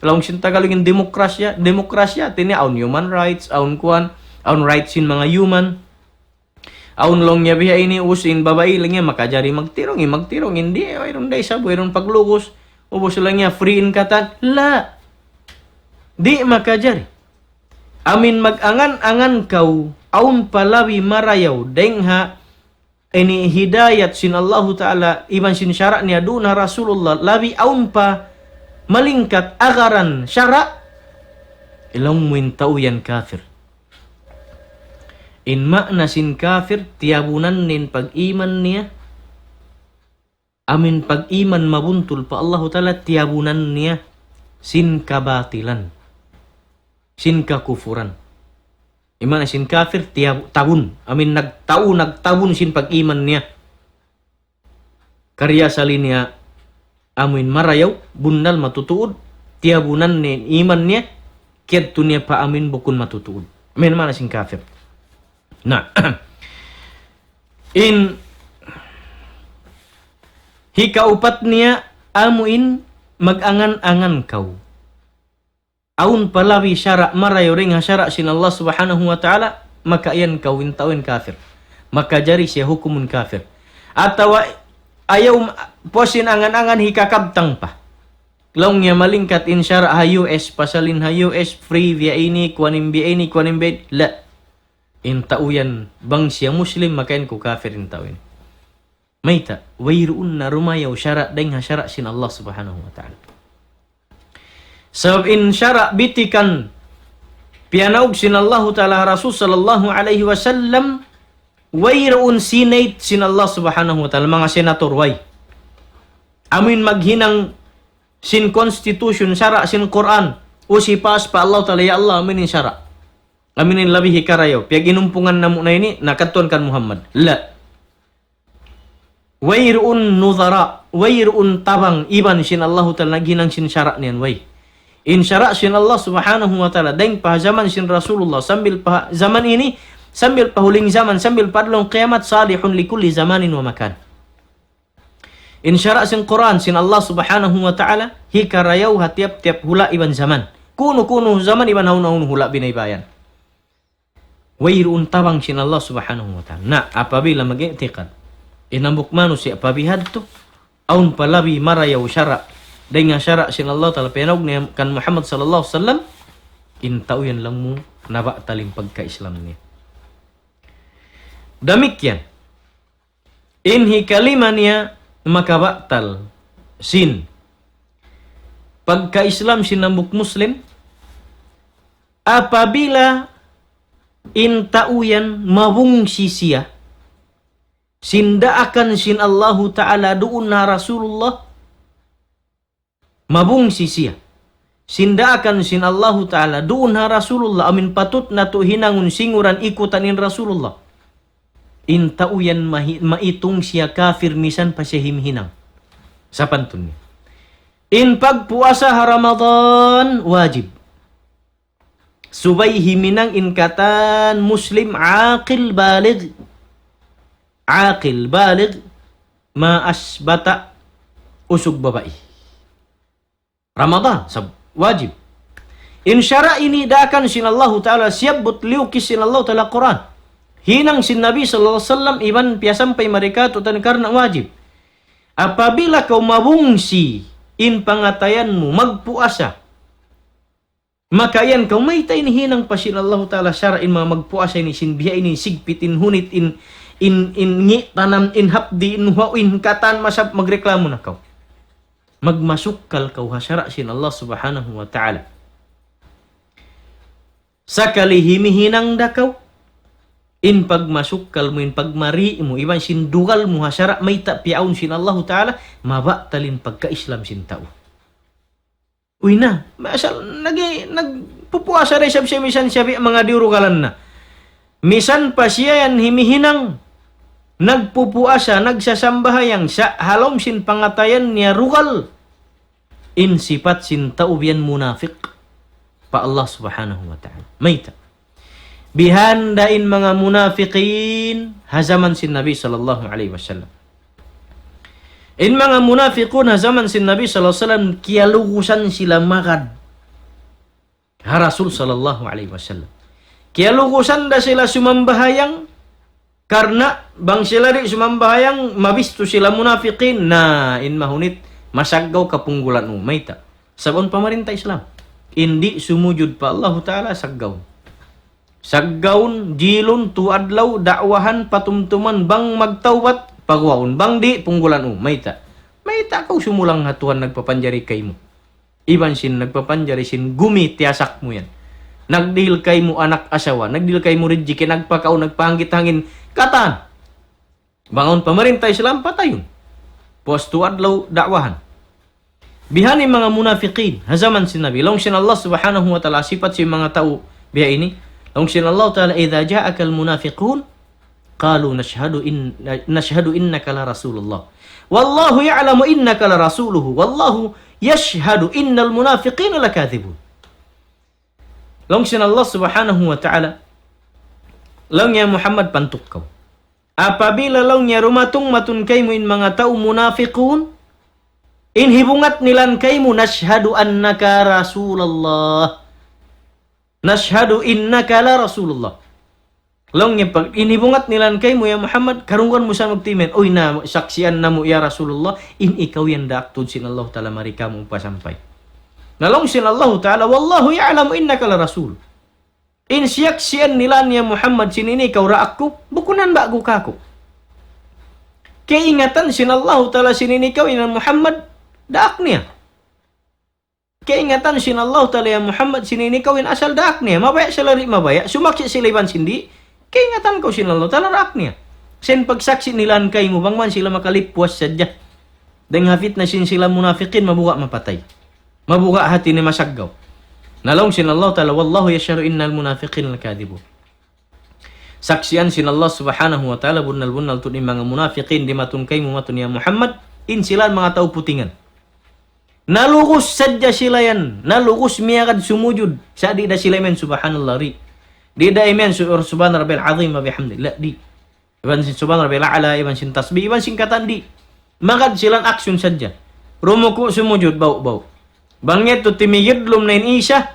Laung sin Tagalog in demokrasya. Demokrasya, hati niya awn human rights, awn kuwan, awn rights sin manga human. Awn laung niya biya' ini, us in babai laung niya makajari magtirung, in magtirung, in di', wayruun da isab, wayruun paglugus. Ubus laung niya free in katan. La. Di' makajari. Amuin mag-angan-angan kaw, awn pa labi marayaw, dayn ha ini hidayat sin Allahu Ta'ala, iban sin sara' niya duun ha Rasulullah, labi awn pa malingkat agaran sara', laung mu in tau yan kafir. In ma'na sin kafir, tiyabunan niya in pag-iman niya. Amuin pag-iman mabuntul pa Allahu Ta'ala, tiyabunan niya sin kabatilan, sin kakufuran. In ma'na sin kafir, tiyab-, tabun. Amuin nagtau-, nagtabun sin pag-iman niya. Kari asal niya amuin marayaw, bunnal matutuud, tiyabunan niya in iman niya, kiyadtu niya pa amuin bukun matutuud. Amuin ma'na sin kafir. Na, in hikaupat niya, amuin mag-angan-angan kaw, awn pa labi sara' marayaw dayn ha sara' sin Allah Subhanahu wa Ta'ala, maka yan kaw in tau yan kafir. Makajari siya hukumun kafir. Atawa ayaw ma-, puas in angan-angan hikakabtang pa. Laung niya malingkat in sara' ha U S, pasal in ha U S, free biya' ini, kuwan in biya' ini, kuwan in biya' ini. La. In tau yan, bang siya Muslim, maka yan kaw kafir in tau yan. Mayta', wayruun na rumayaw sara' dayn ha sara' sin Allah Subhanahu wa Ta'ala. Sabab in sara' bitikan piyanaug sin Allahu Ta'ala Rasul sallallahu alayhi wasallam, wayruun Senate sin Allah Subhanahu wa Ta'ala, manga senator, way. Amuin maghinang sin constitution, sara' sin Qur'an, usipas pa Allah Ta'ala, ya Allah, amuin sara'. Amuin labi hikarayaw. Piyag-inumpungan namu' na ini, nakatuan kan Muhammad. La. Wayruun nuzara, wayruun tabang iban sin Allahu Ta'ala naghinang sin sara' niyan, way. In sara' sin Allah Subhanahu wa Ta'ala, dayn pa jaman sin Rasulullah, sambil pa jaman ini, sambil pa huling jaman, sambil pa adlaw qiyamat, salihun li kulli zamanin wa makan. In sara' sin Qur'an, sin Allah Subhanahu wa Ta'ala, hikarayaw ha tiyap-tiyap hula' iban jaman. Kunu-kunu jaman iban hawnu-hawnu hula' binaybayan. Wayruun tabang sin Allah Subhanahu wa Ta'ala. Na, apabila mag-i'tiqad in hambuuk manusiya' pa bihadtu, awn pa labi marayaw sara', dayn ha sara' sin Allah Ta'ala, piyanaug niya kan Muhammad sallallahu alayhi wasallam, in tau yan laung mu nabatal in pagka-Islam niya. Damikkiyan, in hikalima niya makabatal sin pagka-Islam sin hambuuk Muslim, apabila in tau yan mabungsi siya sin daakan sin Allahu Ta'ala duun ha Rasulullah, mabungsi siya sin daakan sin Allahu Ta'ala duun ha Rasulullah, amuin patut natu' hinangun, singuran, ikutan in Rasulullah, in tau yan mahi-, maitung siya kafir misan pa siya himihinang. Sapantun niya, in pagpuasa ha Ramadan wajib. Subay himinang in katan Muslim aqil balig. Aqil balig, maas bata', usug babai. Ramadan, sab-, wajib. In sara' ini daakan sin Allahu Ta'ala, siyabbut liyukis sin Allahu Ta'ala Qur'an. Hinang sin Nabi sallallahu alayhi wasallam, iban piyasampay mari katu' tan karna' wajib. Apabila kaw mabungsi in pangatayan mu, magpuasa, maka yan kaw, mayta' in hinang pa sin Allahu Ta'ala sara' in manga magpuasa ini, sin biya' ini, sigpit in hunit, in, in, in ngi' tanam, in hapdi', in huwa, in katan, masab magreklamo na kaw. Magmasukkal kaw ha sara' sin Allah Subhanahu wa Ta'ala. Sakali himihinang da kaw, in pagmasukkal mu, in pagmari mu, iban sin dugal mu ha sara' mayta' piyaawn sin Allahu Ta'ala, mabatal in pagka-Islam sin tau. Uy na, asal nagi-, nagpupuasa da isab siya misan siya biya' manga diyurugalan na. Misan pa siya yan himihinang, nagpupuasa, nagsasambahayang, sa' ha lawm sin pangatayan niya rugal. In sipat sin tau biya' yan munafik pa Allah Subhanahu wa Ta'ala. Mayta'? Bihan da in manga munafikin ha jaman sin Nabi sallallahu alayhi wasallam. In manga munafikun ha jaman sin Nabi sallallahu alayhi wasallam, kiyalugusan sila magad ha Rasul sallallahu alayhi wasallam. Kiyalugusan da sila sumambahayang, karna' bang sila di' sumambahayang, mabistu sila munafikin. Na, in mahunit, masaggaw kapunggulan mu. Mayta'? Sabab awn pamarinta Islam. In di' sumujud pa Allahu Ta'ala, saggawun. Saggawun, jilun, tu adlaw, da'wahan, patumtuman, bang magtawbat, paguwaun, bang di', punggulan mu, mayta'. Mayta' kaw sumulang ha Tuhan nagpapanjari kaymu. Iban sin nagpapanjari sin gumi tiyasak mu yan. Nagdihil kaymu anak asawa, nagdihil kaymu rijiki, nagpakaun, nagpahanggit hangin, katan. Bang awn pamarinta Islam, patayun. Puas tu adlaw, da'wahan. Bihan in manga munafikin ha jaman sin Nabi. Laung sin Allah Subhanahu wa Ta'ala, sipat sin manga tau biya' ini. Laung sin Allah Ta'ala, إذا جاءك المنافقون قالوا نشهد إن-، نشهد إنك لرسول الله. والله يعلم إنك لرسوله. والله يشهد إن المنافقين لكاذبون. Laung sin Allah Subhanahu wa Ta'ala, laung niya Muhammad, pantuk kaw. Apabila laung niya dumatung matun kaymu in manga tau munafikun, in hibungat nila kaymu, نشهد أنك رسول الله. نشهد إنك لرسول الله. Laung niya pag, in hibungat nila kaymu ya Muhammad, karungugan mu sa magtimin. Uy na, saksian namu' ya Rasulullah, in ikaw yan daak tuud sin Allah Ta'ala mari kamu pasampay. Na laung sin Allah Ta'ala, والله يعلم إنك لرسول. In siyaksian nila niya Muhammad sin ini ikaw daak ku, bukun na ba'gu kaku'. Kaingatan sin Allahu Ta'ala sin ini ikaw in Muhammad daak niya. Kaingatan sin Allah Ta'ala ya Muhammad sin ini kaw in asal daak niya. Mabaya' sila di' mabaya'. Sumaksi' sila iban sin di'. Kaingatan kaw sin Allah Ta'ala daak niya. Sin pagsaksi' nila kaymu bang man sila makalipwas sadja. Dayn ha fitna sin sila munafiqin mabuga' mapatay. Mabuga' hati niya masaggaw. Na laung sin Allah Ta'ala, "Wallahu yashhadu innal munafiqina lakadhibun." Saksian sin Allah Subhanahu wa Ta'ala, bunnal-bunnal tuud in manga munafiqin dimatung kaymu matun ya Muhammad, in sila manga tau putingan. Nalugus sadja sila yan, nalugus miyagad sumujud, sa' di' da sila imiyan subhanallah, di'. Di' da imiyan su-, subhana rabbil azim wa bihamdi, la, di'. Iban sin subhana rabbil a'la, iban sin tasbih, iban sin katan, di'. Magad sila action sadja. Rumuku' sumujud, bau', bau'. Bang yadtu timigidlum na in Isya,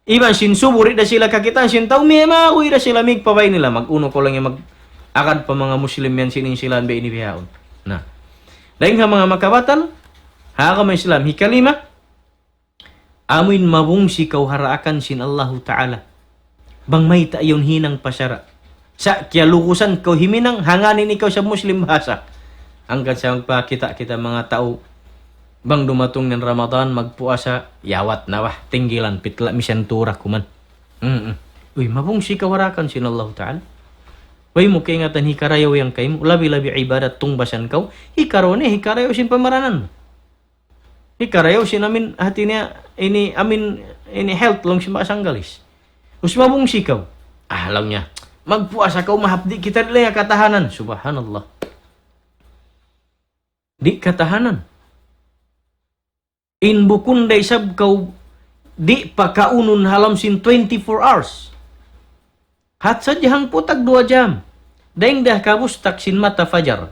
iban sin subu di' da sila kakitaan sin tau, miyamaguy da sila migpabay nila, mag-unu kaw laung niya mag-agad pa manga Muslim yan sin in sila biya' ini bihaun. Na. Dayn ha manga makabatal, ha agama Islam, hikalima, amuin mabungsi kaw ha daakan sin Allahu Ta'ala. Bang mayta' yaun hinang pa sara'. Sa' kiyalugusan kaw himinang, hangkan ini kaw sa Muslim bahasa. Hangkan sa magpakita' kita manga tau, bang dumatung in Ramadan, magpuasa, yawat na ba, tinggilan, pitla', misan tura kuman. Mm-mm. Uy, mabungsi kaw ha daakan sin Allahu Ta'ala. Way mu kaingatan hikarayaw yan kaymu, labi-labi ibadat tungbasan kaw, hikarayaw niya, hikarayaw sin pamaranan mu. Hikarayaw sin amin, hati niya, ini, amin, ini health laung sin bahasa Anggalis. Us mabungsi kaw. Ah, laung niya. Magpuasa kaw, mahapdi' kita, di' laung niya katahanan. Subhanallah. Di' katahanan. In bukun da isab kaw di' pakaunun ha lawm sin twenty-four hours. Hat sadja hangpu' tag duwa jam. Dayn da kabustak sin mata fajar.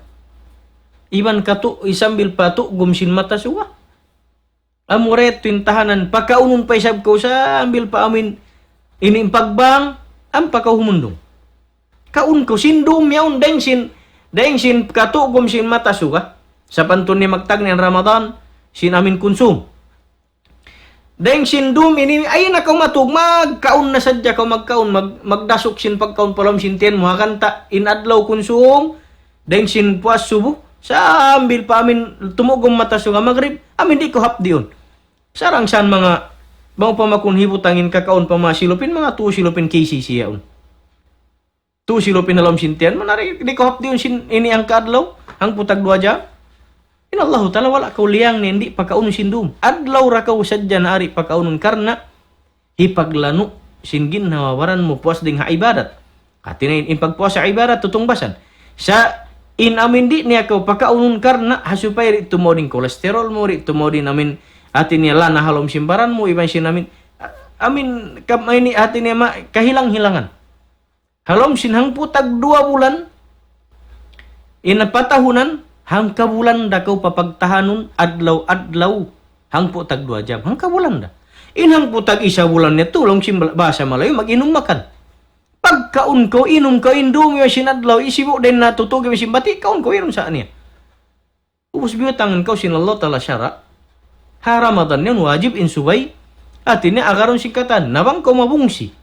Iban katu' isambil pa tu'gum sin mata suga. Amu ra yadtu in tahanan, pakaunun pa isab kaw sambil pa amin ini in pagbang, ampa kaw humundung. Kaun kaw sin dum yaun dayn sin, dayn sin katu'gum sin mata suga. Sapantun niya magtagna' in Ramadan, sin amin kunsum. Dayn sin dum ini, ayaw na kaw matug, magkaun na sadja kaw magkaun, mag-, magdasuk sin pagkaun pa lawm sin tiyan mu, hangkan ta in adlaw kunsum, dayn sin puas subu, sambil pa amin tumu'gum mata suga magrib, amin di' kaw hapdiun. Sarang san manga, bang upama kun hibutang in kakaun pa manga silupin, manga tu silupin K C C yaun. Tu silupin ha lawm sin tiyan, manari di' kaw hapdiun sin ini hangka adlaw, hangpu' tag duwa jam. In Allahu Ta'ala wala' kaw liyang niya di' pakaunun sin dum. Adlaw ra kaw sadja na di' pakaunun karna' hipaglanu' sin ginhawa-baran mu puas dayn ha ibadat. Hati niya in, in pagpuasa ibadat tutungbasan. Sa' in amin di' niya kaw pakaunun karna' ha supaya di' tumaud in cholesterol mu, di' tumaud in amin hati niya lana ha lawm sin baran mu, iban sin amin, amin kam-, ini hati niya ma-, kahilang-hilangan. Ha lawm sin hangpu' tag duwa bulan, in patahunan, hangka bulan da kaw papagtahanun adlaw-adlaw, hangpu' tag duwa jam, hangka bulan da. In hangpu' tag isa bulan niya tu, laung sin bala-, bahasa Malayu, mag-inum makan. Pagkaun kaw, inum kaw, in dum yaun sin adlaw, isibu' dayn na tutug yaun sin bati', kaun kaw, inum sa niya. Ubus biyutangan kaw sin Allah Ta'ala sara'. Ha Ramadan yan wajib in subay. Hati niya agarun sin katan. Na bang kaw mabungsi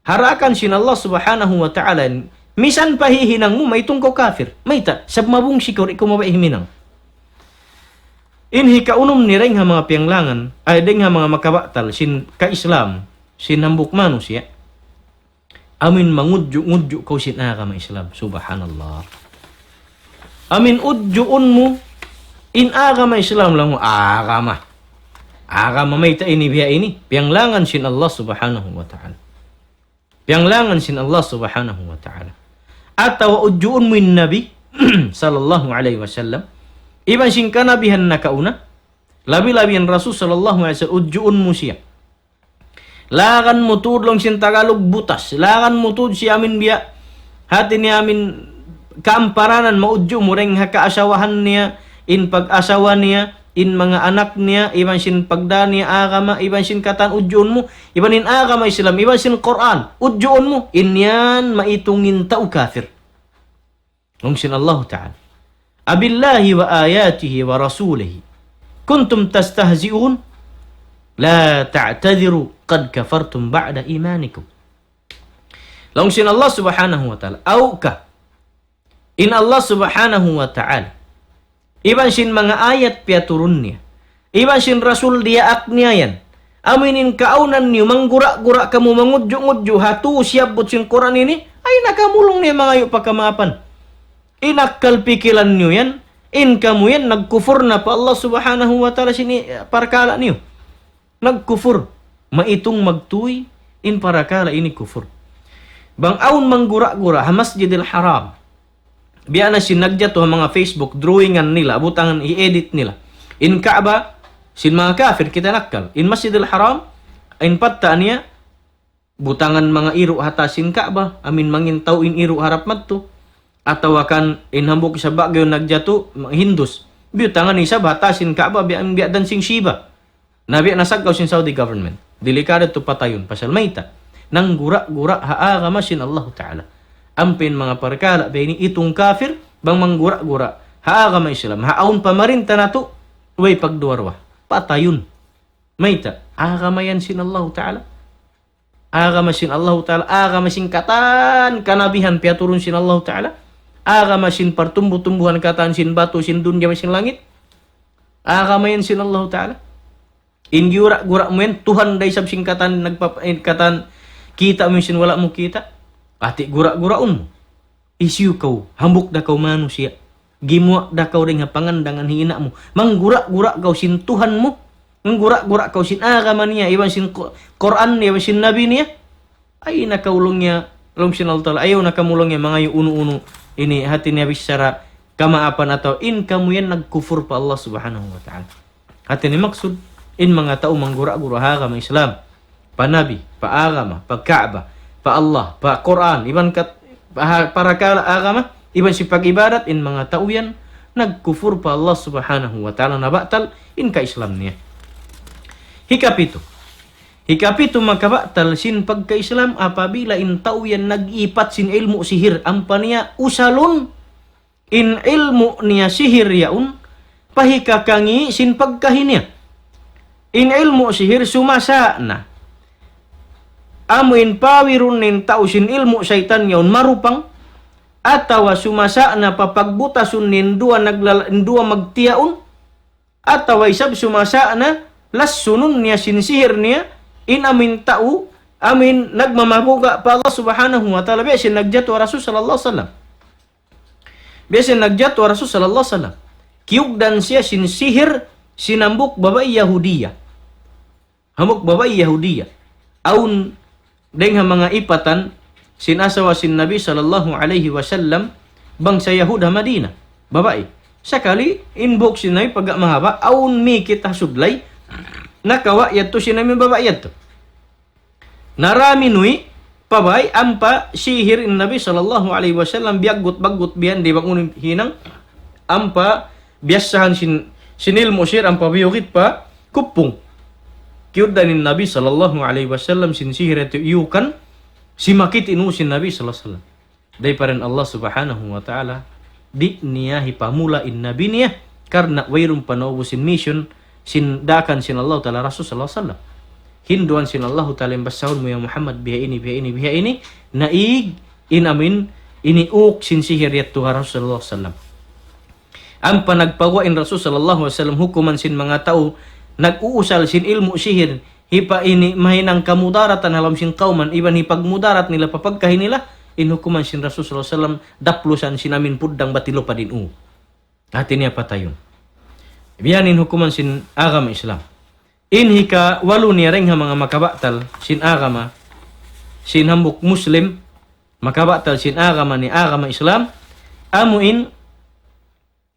ha daakan sin Allah Subhanahu wa Ta'ala, misan pa hihinang mu, maitung kaw kafir. Mayta', sab mabungsi kaw, di' kaw mabaya' himinang. In hikaunum ni dayn ha manga piyanglangan, ay dayn ha manga makabatal sin ka-Islam, sin hambuuk manusiya'. Amin mangudju'-ngudju' kaw sin agama Islam. Subhanallah. Amin udjuun mu in agama Islam laung mu agama. Agama mayta' ini biya' ini. Piyanglangan sin Allah Subhanahu wa Ta'ala. Piyanglangan sin Allah Subhanahu wa Ta'ala. Atawa udjuun mu in Nabi sallallahu alayhi wasallam. Iban sin kanabihan nakauna. Labi-labi in Rasul sallallahu alayhi wasallam udjuun mu siya. Lagan mu tuud laung sin Tagalog butas. Lagan mu tuud siya amin biya'. Hati niya amin kaamparanan maudju' mu dayn ha kaasawahan niya, in pag-asawa niya, in manga anak niya, iban sin pagdā niya agama, iban sin katan udjuun mu, iban in agama Islam, iban sin Qur'an, udjuun mu, in yan maitung in tau kafir. Laung sin Allah Ta'ala. أبالله وآياته ورسوله كنتم تستهزئون لا تعتذروا قد كفرتم بعد إيمانكم. Laung sin Allah Subhanahu wa Ta'ala. Aw ka. In Allah Subhanahu wa Ta'ala. Iban sin manga ayat piyaturun niya. Iban sin Rasul diyaak niya yan. Amu ini in kaawnan niyu, manggura-gura kamu, mangudju-ngudju ha tuu siyabbut sin Qur'an ini, ay na kamu laung niya mangayu' pa kamaapan. In akkal pikilan niyu yan, in kamu yan, nagkufur na pa Allah Subhanahu wa Ta'ala sin i-, parkala' niyu. Nagkufur. Maitung magtuy, in parakala' ini kufur. Bang awn manggura-gura ha Masjidil Haram. Biya' na sin nagjatu ha manga Facebook, drawingan nila, butangan i-edit nila. In Ka'bah, sin manga kafir, kita' in akkal. In Masjidil Haram, in patta' niya, butangan manga iru' ha taas sin Ka'bah, amu in mangin tau in iru' harap madtu. Atawa kan in hambuuk isab gayon nagjatu, manga Hindus. Biyutangan isab ha taas sin Ka'bah, biya', biya' dancing Shiva. Na biya' na saggaw sin Saudi government. Delikado tu patayun, pasal mayta'. Nanggura-gura ha agama sin Allahu Ta'ala. Ampa in manga parkala' biya' ini itung kafir, bang manggura-gura ha agama Islam. Ha awn pamarinta natu', way pagduwa-ruwa. Patayun. Mayta', agama yan sin Allahu Ta'ala. Agama sin Allahu Ta'ala, agama sin katan kanabihan piyaturun sin Allahu Ta'ala. Agama sin partumbu-tumbuhan katan sin batu, sin dunya, sin langit. Agama yan sin Allahu Ta'ala. In giyura-gura mu yan, Tuhan da isab sin katan nagpap-, in katan kita' mu sin wala' mu kita'. Ati gura-guraun mu. Hisiyu kaw, hambuuk da kaw manusiya'. Gimuwa' da kaw dayn ha pangandangan hi ina' mu. Manggura-gura kaw sin Tuhan mu. Manggura-gura kaw sin agama niya, iban sin Qu-, Qur'an niya, iban sin Nabi niya. Ay na kaw laung niya, laung sin Allah Ta'ala, ayaw na kamu laung niya mangayu' unu-unu. Ini hati niya bichara kamaapan atawa in kamu yan nagkufur pa Allah Subhanahu wa Ta'ala. Hati niya maksud, in manga tau manggura-gura ha agama Islam. Pa Nabi, pa agama, pa Ka'bah, pa Allah, pa Qur'an, iban kat-, pa ha-, parakala' agama, iban sin pag-ibadat, in manga tau yan, nagkufur pa Allah Subhanahu wa Ta'ala, nabatal in ka-Islam niya. Hikapitu. Hikapitu makabatal sin pagka-Islam apabila in tau yan nag-ipat sin ilmu' sihir, ampa niya usalun in ilmu' niya sihir yaun, pa hikakangi' sin pagkahi niya. In ilmu' sihir sumasa' na. Amu in pawirun in tau sin ilmu' saytan yaun marupang, atawa sumasa' na pa pagbutasun in duwa naglala-, in duwa magtiyaun, atawa isab sumasa' na lassunun niya sin sihir niya, in amu in tau, amu in nagmamabuga' pa Allah Subhanahu wa Ta'ala, biya' sin nagjatu ha Rasul sallallahu alayhi wasallam. Biya' sin nagjatu ha Rasul sallallahu alayhi wasallam. Kiyugdan siya sin sihir sin hambuuk babai Yahudiya. Hambuuk babai Yahudiya. Awn dayng ha manga ipatan sin asawa sin Nabi sallallahu alayhi wasallam, bangsa Yahud ha Madina. Babai. Sakali, in buhuk sin Nabi pagga mahaba', awn mikit ha sudlay, nakawa' yadtu sin Nabi babai yadtu. Narami nuwi, pabay, ampa sihir in Nabi sallallahu alayhi wasallam, biyaggut-baggut biyan di' bang unu hinang, ampa biyasahan sin, sin ilmu' sihir, ampa biyugit pa kuppung. Kiyugdan in Nabi sallallahu alayhi wasallam sin sihir yadtu iyukan, simakit in ū sin Nabi sallallahu alayhi wasallam. Dayn pa dayn Allah Subhanahu wa Ta'ala, di' niya hipamula in Nabi niya, karna' wayruun pa naubus in mission, sin daakan sin Allah Ta'ala Rasul sallallahu alayhi wasallam. Hinduan sin Allah Ta'ala in basahun mu ya Muhammad, biha ini, biha ini, biha ini, naig in amin, ini uk sin sihir yadtu ha Rasul sallallahu alayhi wasallam. Ampa nagpaguwa' in Rasul sallallahu alayhi wasallam hukuman sin manga tau nag-uusal sin ilmu' sihir, hipa ini mahinang kamudaratan ha lawm sin kawman, iban hipagmudarat nila pa pagkahi nila, in hukuman sin Rasul sallallahu alayhi wasallam, daplusan sin amin puddang bat hilupad in ū. Hati niya patayun. Biya' ini in hukuman sin agama Islam. In hikawalu niya dayng ha manga makabatal sin agama, sin hambuuk Muslim, makabatal sin agama niya agama Islam, amu in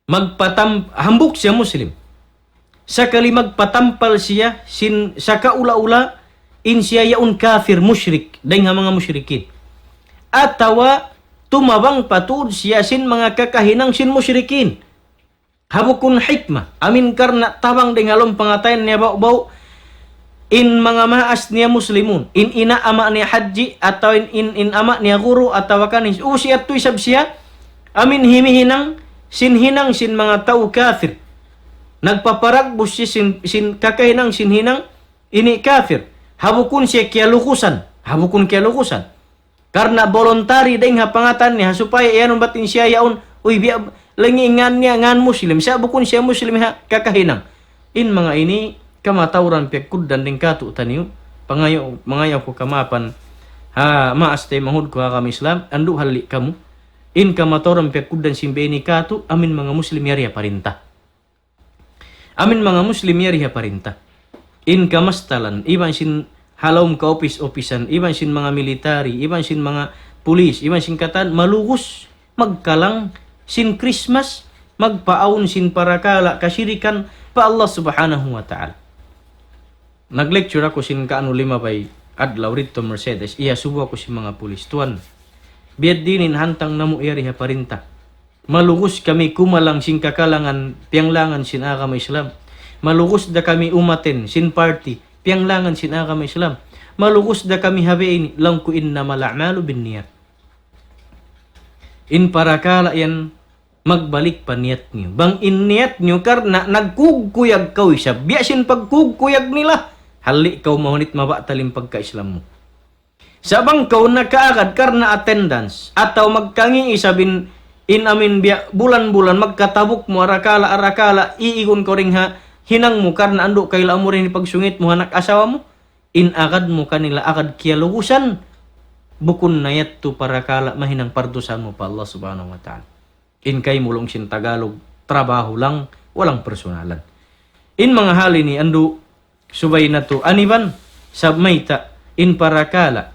magpatam-, hambuuk siya Muslim. Sakali magpatampal siya sin sakaula-ula in siya yaun kafir, mushrik, dayng ha manga mushrikin. Atawa tumabang pa tuud siya sin manga kakahinang sin mushrikin. Ha bukun hikmah, amin karna' tabang dayng ha lawm pangatayan niya ba'gu-ba'gu, in manga maas niya muslimun, in ina' ama' niya hadji, atawa in, in, in ama' niya guru, atawa kan in, u, siya tu isab siya, amin himihinang, sin hinang sin manga tau kafir. Nagpaparagbus siya sin, sin kakahinang, sin hinang, ini kafir. Ha bukun siya kiyalukusan, ha bukun kiyalukusan. Karna' voluntary dayng ha pangatayan niya, ha supaya iyanun bat in siya yaun, uy, biya' lagi' in ngan niya, ngan Muslim. Sa' bukun siya Muslim ha, kakahinang. In manga ini, kamatauran piyagkugdan dayn kātu'niyu, pangayu', mangayu' aku kamaapan, ha, maas taymanghud ku ha agama Islam, andu' halli' kamu, in kamatauran piyagkugdan sin biya' ini kātu', amuin manga Muslim yari ha parinta. Amuin manga Muslim yari ha parinta. In kamastalan, iban sin ha lawm kaupis-upisan, iban sin manga military, iban sin manga pulis, iban sin katan, malugus, magkalang sin Christmas, magpaawn sin parakala' kasirikan pa Allah Subhanahu wa Ta'ala. Nag-lecture aku sin kaanu limabay adlaw didtu Mercedes, iyasubu aku sin manga pulis, "Tuwan, biya' diin in hantang namu' yari ha parinta? Malugus kami kumalang sin kakalangan, piyanglangan sin agama Islam. Malugus da kami umaten sin party, piyanglangan sin agama Islam. Malugus da kami ha biya' ini." Laung ku, "إنما الأعمال بالنيات." In parakala' yan magbalik pa niyat niyu. Bang in niyat niyu karna' nagkugkuyag kaw isab, biya' sin pagkugkuyag nila, halli' kaw mahunit mabatal in pagka-Islam mu. Sa' bang kaw nakaagad karna' attendance, atawa magkangi' isab in, in amuin biya' bulan-bulan, magkatabuk mu arakala', arakala', iigun kaw dayn ha hinang mu karna' andu' kayla amu dayn pagsungit mu ha anak asawa mu, in agad mu kanila agad kiyalugusan, bukun na yadtu parakala' mahinang pardusahan mu pa Allah Subhanahu wa Ta'ala. In kaymu laung sin Tagalog, trabaho lang, walang personalan. In manga hal ini andu' subay natu' aniban, sabab mayta', in parakala',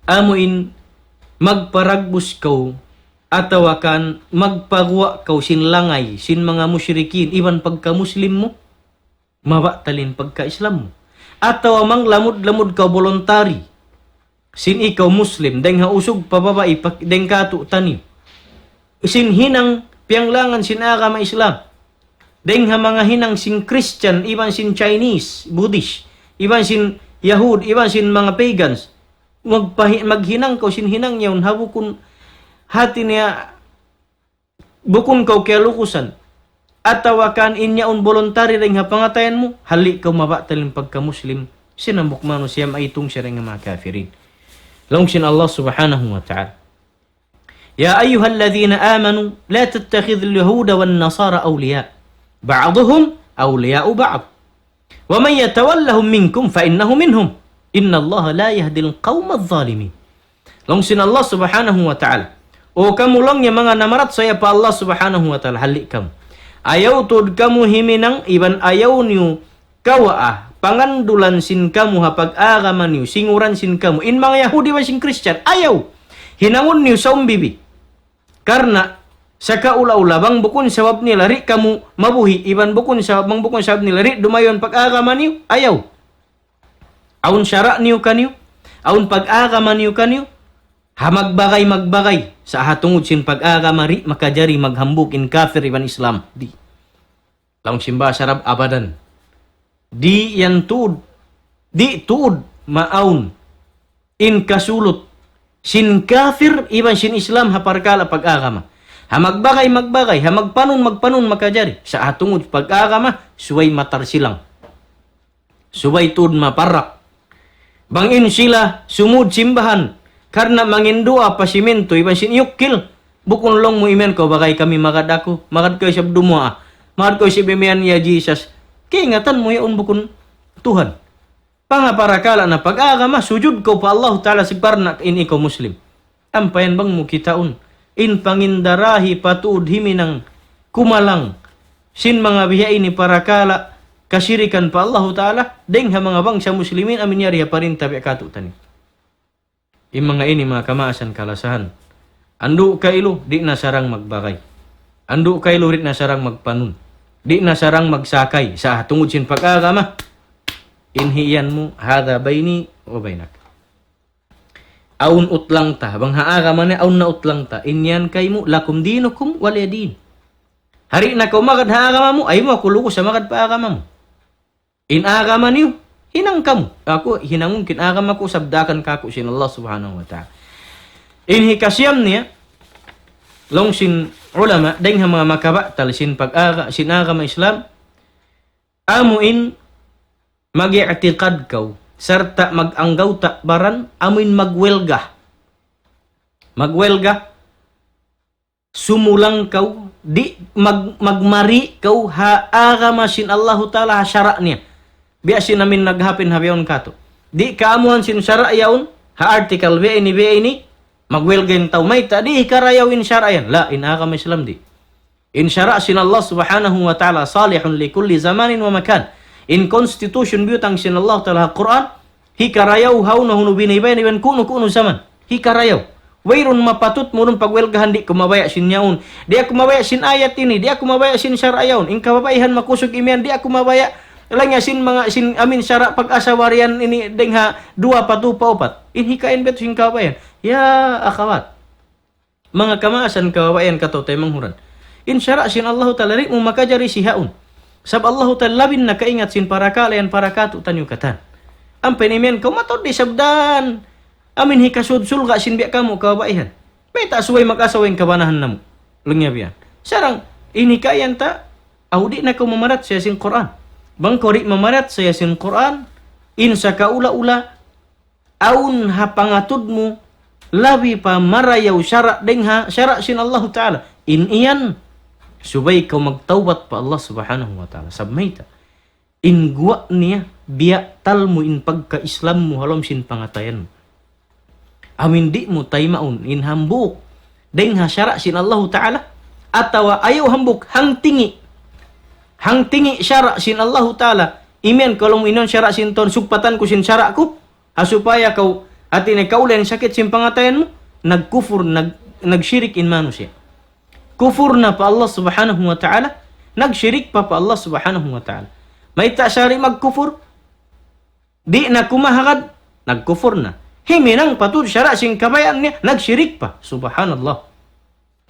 amu in magparagbus kaw, atawa kan magpaguwa' kaw sin langay, sin manga mushrikin, iban pagka-Muslim mu, mabatal in pagka-Islam mu. Atawa manglamud-lamud kaw voluntary sin ikaw Muslim, dayn ha usug pa babai, pa, dayn kātu'niyu, sin hinang piyanglangan sin agama Islam, dayn ha manga hinang sin Christian, iban sin Chinese, Buddhist, iban sin Yahud, iban sin manga pagans, magpahi-, maghinang kaw sin hinang yaun ha bukun hati niya bukun kaw kiyalugusan, atawa kan in yaun voluntary dayn ha pangatayan mu, halli' kaw mabatal in pagka-Muslim sin hambuuk manusiya', maitung siya dayn ha manga kafirin. Laung sin Allah Subhanahu wa Ta'ala, يا أيها الذين آمنوا لا تتخذوا اليهود والنصارى أولياء بعضهم أولياء بعض ومن يتولهم منكم فإنه منهم إن الله لا يهدي القوم الظالمين. Laung sin Allah Subhanahu wa Ta'ala, "O kamu laung niya manga namarachaya pa Allah Subhanahu wa Ta'ala, halli' kamu. Ayaw tuud kamu himinang iban ayaw niyu kawaa pangandulan sin kamu ha pag-agama niyu, singuran sin kamu. In manga Yahudi iban sin Christian, ayaw hinangun niyu saumbibi. Karna' sakaula-ula bang bukun sabab nila di' kamu mabuhi', iban bukun sabab, bang bukun sabab nila di' dumayaw in pag-agama niyu, ayaw. Awn sara' niyu kaniyu, awn pag-agama niyu kaniyu, ha magbagay-magbagay, sa' ha tungud sin pag-agama di' makajari maghambuuk in kafir iban Islam." Di'. Laung sin bahasa Arab, abadan. Di' yan tuud, di' tuud maawn in kasulut sin kafir iban sin Islam ha parkala' pag-agama. Ha magbagay-magbagay, ha magpanun-magpanun makajari. Sa' ha tungud pag-agama, subay matarsilang. Subay tuud maparak. Bang in sila sumud simbahan, karna' mangindua pa simintu iban sin iyukkil, bukun laung mu imiyan kaw, "Bagay kami magad aku, magad kaw isab dumuwaa, magad kaw isab imiyan ya Jesus." Kaingatan mu yaun bukun Tuhan. Pangaparakala' na pag-agama, sujud kaw pa Allah Ta'ala sin karna' in ikaw Muslim. Ampa yan bang mu kitaun in pangindarahi pa tuud himinang kumalang sin manga biya' ini parakala' kasirikan pa Allahu Ta'ala, dayng ha manga bangsa Muslimin amu in yari ha parinta biya' katu'taniyu. In manga ini manga kamaasan kalasahan. Andu' kailu, di' na sarang magbagay. Andu' kailu, di' na sarang magpanun. Di' na sarang magsakay. Sa' tungud sin pag-agama, in hi iyan mu, هذا بيني وبينك. Awn utlang ta, bang ha agama niya, awn na utlang ta. In yan kaymu, لكم دينكم ولي دين. Di' na kaw magad ha agama mu, ayaw mu aku lugus sa magad pa agama mu. In agama niyu, hinang kamu. Aku, hinangun ku in agama ku, sabdakan kaku' sin Allah Subhanahu wa Ta'ala. In hikasiyam niya, laung sin ulama, dayng ha manga makabatal sin pag-aga-, sin agama Islam, amu in mag-i'tiqad kaw, sarta' mag-anggawta' baran, amu in magwelga. Magwelga, sumulang kaw, Di' mag-, magmari kaw ha agama sin Allahu Ta'ala ha sara' niya. Biya' sin amin naghapin ha bihaun katu'. Di' kaamuhan sin sara' yaun, ha article biya' ini, biya' ini, magwelga in tau mayta', di' hikarayaw in sara' yan. La, in agama Islam di'. In sara' sin Allah Subhanahu wa Ta'ala صالح لكل زمان ومكان. In constitution biyutang sin Allah Ta'ala ha Qur'an, hikarayaw hawnu-hawnu biyaybayan iban kunu-kunu jaman. Hikarayaw. Wayruun mapatut mu duun pagwelgahan, di' ku mabaya' sin yaun. Di' aku mabaya' sin ayat ini, di' aku mabaya' sin sara' yaun. In kababaihan makusug imiyan, di' aku mabaya'. Laung niya sin manga, sin amin sara' pag-asawa riyan ini dayng ha duwa pa tu pa upat. In hikain betu sin kababaihan. Ya akhawat. Manga kamaasan kababaihan kataw-taymanghuran. In sara' sin Allahu Ta'ala di' mu makajari sihaun. Sabab Allahu Ta'ala labi nakaingat sin parakala' yan para katu'taniyu katan. Ampa in imiyan kaw mataud di' sabdan. Amin hikasud surga' sin biya' kamu kababaihan. Mayta' subay mag-asawa in kabanahan namu'. Laung niya biya' yan. Sarang ini kayan ta, aw di' na kaw mamarachaya sin Qur'an. Bang kaw di' mamarachaya sin Qur'an, in sakaula-ula, awn ha pangatud mu, labi pa marayaw sara' dayng ha, sara' sin Allahu Ta'ala. In iyan, subay kaw magtawbat pa Allah Subhanahu wa Ta'ala. Sabab mayta'. In guwa' niya, biya' talmu in pagka-Islam mu ha lawm sin pangatayan mu. Amin di' mu taymaun in hambuuk dayng ha sara' sin Allahu Ta'ala, atawa ayaw hambuuk hangtingi'. Hangtingi' sara' sin Allahu Ta'ala. Imiyan kalu mu in yaun sara' sin Tuhan, sugpatan ku sin sara' ku. Ha supaya kaw, hati niya kaula in sakit sin pangatayan mu, nagkufur, nag-, nagshirik in manusiya'. Kufur na pa Allah Subhanahu wa Ta'ala, nagshirik pa pa Allah Subhanahu wa Ta'ala. Mayta' siya di' magkufur, di' na kumahagad, nagkufur na. Himinang pa tuud sara' sin kabayaan niya, nagshirik pa. Subhanallah.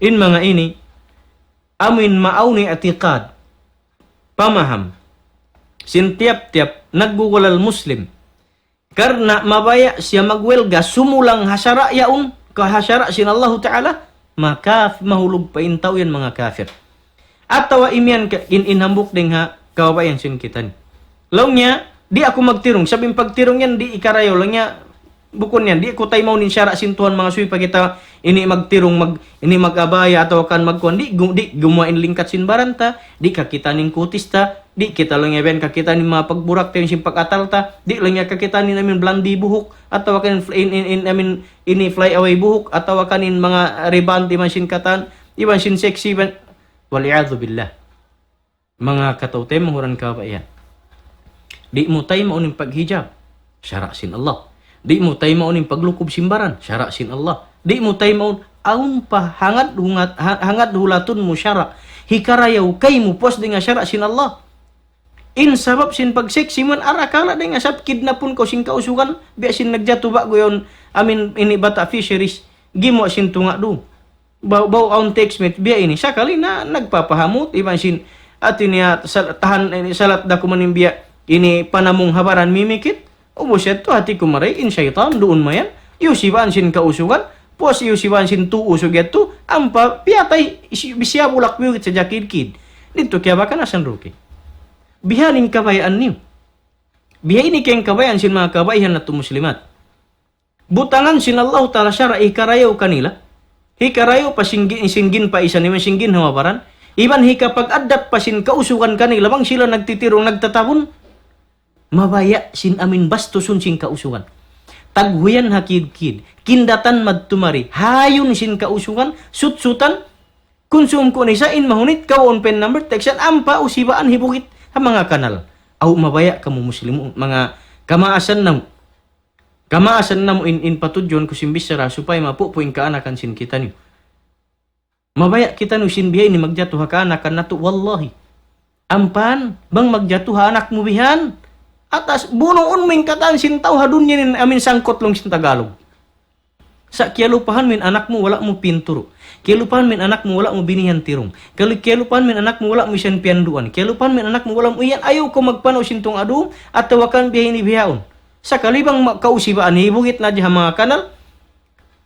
In manga ini, amin maawn i'tiqad, pamaham, sin tiyap-tiyap naggugulal Muslim. Karna' mabaya' siya magwelga sumulang ha sara' yaun, ka ha sara' sin Allahu Ta'ala, maka mahulug pa in tau yan manga kafir. Atawa imiyan ka in, in hambuuk dayng ha kababaihan sin kitaniyu. Laung niya, di' aku magtirung, sabab in pagtirung yan di' hikarayaw, laung niya, bukun yan, di' ku taymaun in sara' sin Tuhan manga subay pa kita ini magtirung, mag-, ini mag-abaya atawa kan magkuan, di' gu-, di' gumuwa' in lingkat sin baran ta, di' kakitaan in kutis ta, di' kita laung niya biya' yan kakitaan in manga pagburak ta, in sin pag-atal ta, di' laung niya kakitaan in amin blandi buhuk, atawa kan in, in, in, amin ini fly away buhuk, atawa kan in manga rebond iban sin katan, iban sin sexy, iban, wal iyadhu billah. Manga kataw-taymanghuran kababaihan. Di' mu taymaun in paghijab, sara' sin Allah. Di' mu taymaun in paglukub sin baran, sara' sin Allah. Di' mu taymaun, awn pa hangad hungat-, ha-, hangad hulatun mu sara'. Hikarayaw kaymu puas dayng ha sara' sin Allah. In sabab sin pagseksi mu yan arakala' dayng ha sabab kidnapun kaw sin kausugan, biya' sin nagjatu ba'gu yaun, amin ini bata' fisheries, gimuwa' sin tunga' dum. Bau, bau awn text message, biya' ini. Sakali na, nagpapahamut, iban sin, hati niya, sal-, tahan, ini, salat da kuman in biya', ini panamung ha baran mimikit. Ubus yadtu hati ku mari, in saytan, duun mayan. Iyusibaan sin kausugan, puas iyusibaan sin tuu usug yadtu, ampa piyatay, isi-, siya bulak biyugit sadja kidkid. Didtu kiyabakan asan ruki. Bihaini in kabayaan niyu. Bihaini in kabayaan sin manga kabaihan natu' muslimat. Butangan sin Allahu Ta'ala sara' hikarayaw kanila. Hikarayaw pa sin gi-, sin ginpaisan, iban sin ginhawa-baran. Iban hikapag-addat pa sin kausugan kanila, bang sila nagtitirung, nagtatabun. Mabaya' sin amin bastusun sin kausugan. Taghuyan ha kidkid. Kindatan madtu mari. Hayun sin kausugan, sutsutan, kunsum ku ni sa in mahunit, kawaun pen number, text yan, ampa usibaan hibugit ha manga kanal. Aw mabaya' kamu muslimun, manga kamaasan namu'. Kamaasan namu' in, in patudjuan ku sin bichara supaya mapupu' in kaanakan sin kitaniyu. Mabaya' kitaniyu sin bihaini magjatu ha kaanakan natu', wallahi. Ampa, bang magjatu ha anak mu bihan, atas bunuun mu in katan sin tau ha dunya ini amin sangkut laung sin Tagalog. Sa' kiyalupahan mu in anak mu wala' mu pinturu'. Kiyalupahan mu in anak mu wala' mu binihan tirung. Kalu-, kiyalupahan mu in anak mu wala' mu siyan piyanduan. Kiyalupahan mu in anak mu wala' mu iyan, ayaw kaw magpanaw sin tunga' dum, atawa kan bihaini bihaun. Sakali bang ma-, kausibaan, hibugit na hadja ha manga kanal,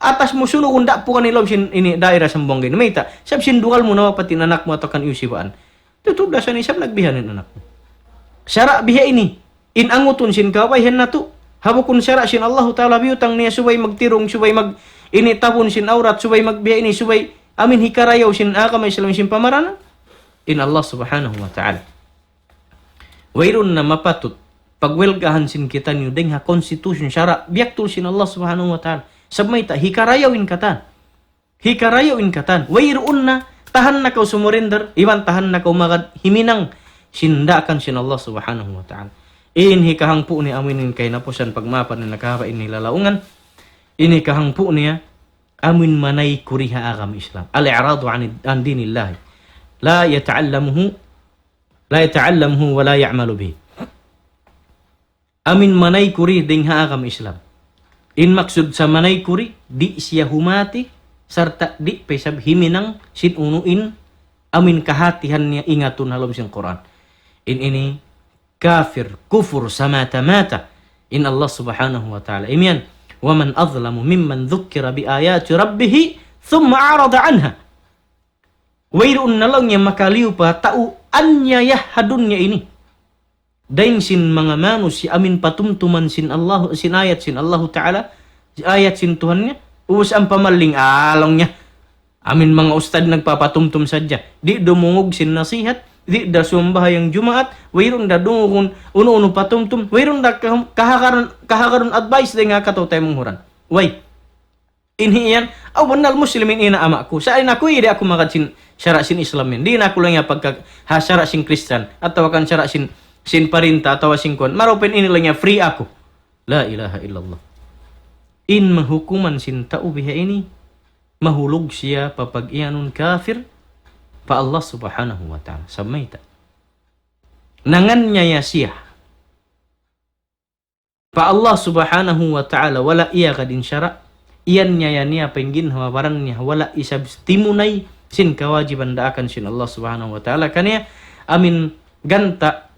atas mu sunugun da' pukan in lawm sin ini daira Sambuwangan ini. Mayta', sabab sin dugal mu nawapat in anak mu atawa kan iyusibaan. Tutud da sa isab nagbihan in anak mu. Sara' bihaini. In angutun sin kabaihan natu'. Ha bukun sara' sin Allahu Ta'ala biyutang niya subay magtirung, subay mag-, ini tabun sin awrat, subay magbihaini, subay amin hikarayaw sin agama Islam sin pamaranan, in Allah Subhanahu wa Ta'ala. Wayruun na mapatut pagwelgahan sin kitaniyu dayng ha constitution, sara', biyaktul sin Allah Subhanahu wa Ta'ala. Sabab mayta', hikarayaw in katan. Hikarayaw in katan. Wayruun na, tahan na kaw sumurrender, iban tahan na kaw magad himinang sin daakan sin Allah Subhanahu wa Ta'ala. In hikahangpu' niya amuin kahinapusan, pagmaapan niya nakahaba' ini lalaungan. In hikahangpu' niya amuin manaykud ha agama Islam. الإعراض عن، عن دين الله. لا يتعلمه، لا يتعلمه ولا يعمل به. Amuin manaykud dayng ha agama Islam. In maksud sin manaykud, di' siya humati, sarta' di' pa isab himinang sin unu in amuin kahatihan niya ingatun ha lawm sin Qur'an. In ini kafir, kufur, samata-mata. In Allah Subhanahu wa Ta'ala imiyan, ومن أظلم ممن ذكر بآيات ربه ثم أعرض عنها. Wayruun na laung niya makaliyu pa tau anyaya ha dunya ini dayng sin manga manusiya' amuin patumtuman sin Allah, sin ayat sin Allahu Ta'ala, ayat sin Tuhan niya, ubus ampa maling, ah, laung niya. Amuin manga ustad nagpapatumtum sadja. Di' dumungug sin nasihat, di' da sumambahayang Jumaat, wayruun da dungugun unu-unu patumtum, wayruun da kah-, kahagarun, kahagarun advice dayng ha kataw-taymanghuran. Way. In hi yan, aw, bannal Muslimin ina' ama' ku. Sa' in aku, di' aku magad sin sara' sin Islam yan. Di' na aku laung niya pagka, ha sara' sin Christian, atawa kan sara' sin, sin parinta, atawa sin kuwan. Marayaw pa in ini laung niya free aku. La ilaha illallah. In mahukuman sin tau biha ini, mahulug siya pa pag-iyanun kafir pa Allah Subhanahu wa Ta'ala. Sabab mayta', nanganyaya siya pa Allah Subhanahu wa Ta'ala, wala' iyagad in sara', iyanyaya niya pa in ginhawa-baran niya, wala' isab timunay sin kawajiban daakan sin Allah Subhanahu wa Ta'ala kaniya, amuin ganta'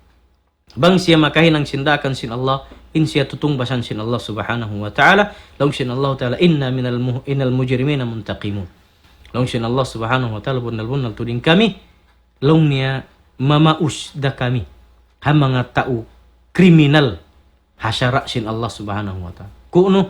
bang siya makahinang sin daakan sin Allah, in siya tutungbasan sin Allah Subhanahu wa Ta'ala, laung sin Allah Ta'ala, إنا من الم-، من المجرمين منتقمون. Laung sin Allah Subhanahu wa Ta'ala, bunnal-bunnal tuud in kami, laung niya, mamaus da kami ha manga tau kriminal ha sara' sin Allah Subhanahu wa Ta'ala. Kunu',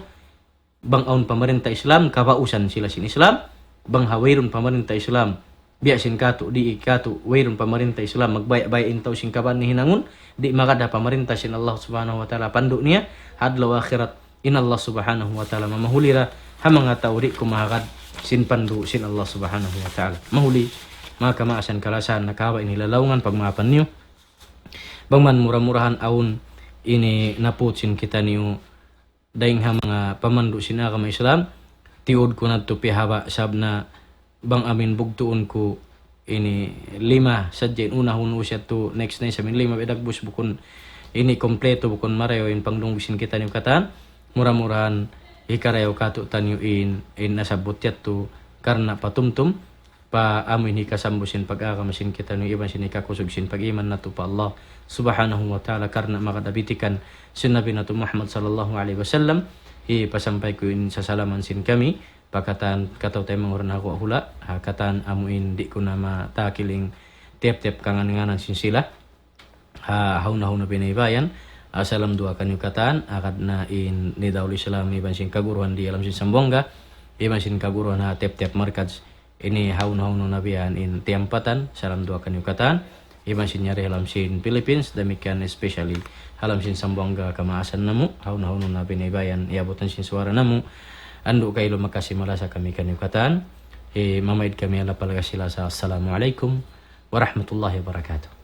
bang awn pamarinta Islam, kapausan sila sin Islam, bang ha wayruun pamarinta Islam, biya' sin katu', di' katu', wayruun pamarinta Islam, magbaya'-baya' in tau sin kabaan niya hinangun, di' magad ha pamarinta sin Allah Subhanahu wa Ta'ala, pandu' niya, ha adlaw akhirat, in Allah Subhanahu wa Ta'ala mamahuli da ha manga tau di' kumahagad sin pandu' sin Allah Subhanahu wa Ta'ala. Mahuli, manga kamaasan kalasahan, nakahaba' ini lalaungan, pagmaapan niyu. Bang man mura-murahan awn ini naput sin kitaniyu dayng ha manga pamandu' sin agama Islam, tiyud ku na tuud piyahaba' sabab na bang amuin bugtuun ku ini lima sadja in unahun, ubus yadtu next na isab in lima, biya' dagbus bukun ini kumpletu, bukun marayaw in pangdungug sin kitaniyu katan. Mura-murahan hikarayaw katu'taniyu in, in nasabbut yadtu karna' patumtum pa amuin hikasambu sin pag-agama sin kitaniyu iban sin hikakusug sin pag-iman natu' pa Allah Subhanahu wa Ta'ala, karna' magad ha bitikan sin Nabi natu' Muhammad sallallahu alayhi wasallam, hipasampay ku in sasalaman sin kami pa katan kataw-taymanghuran ha guwa' hula', ha katan amuin di' ku na matakiling tiyap-tiyap kangan-nganan sin sila. Ha, hawnu-hawnu na pinaybayan, asal lamduwa kaniyu katan, agad na in Nidaul Islam iban sin kaguruhan di ha lawm sin Sambuwangga, iban sin kaguruhan ha tiyap-tiyap markaz, ini hawnu-hawnu na biya' yan in tiyampatan, asal lamduwa kaniyu katan, iban sin yari ha lawm sin Philippines, damikkiyan especially ha lawm sin Sambuwangga kamaasan namu', hawnu-hawnu na pinaybayan, iyabutan sin suwara namu', andu' kailu makasi malasa kami kaniyu katan, eh, mamaid kami ha lapal kasi-lasa. Assalamu alaykum warahmatullahi wabarakatuh.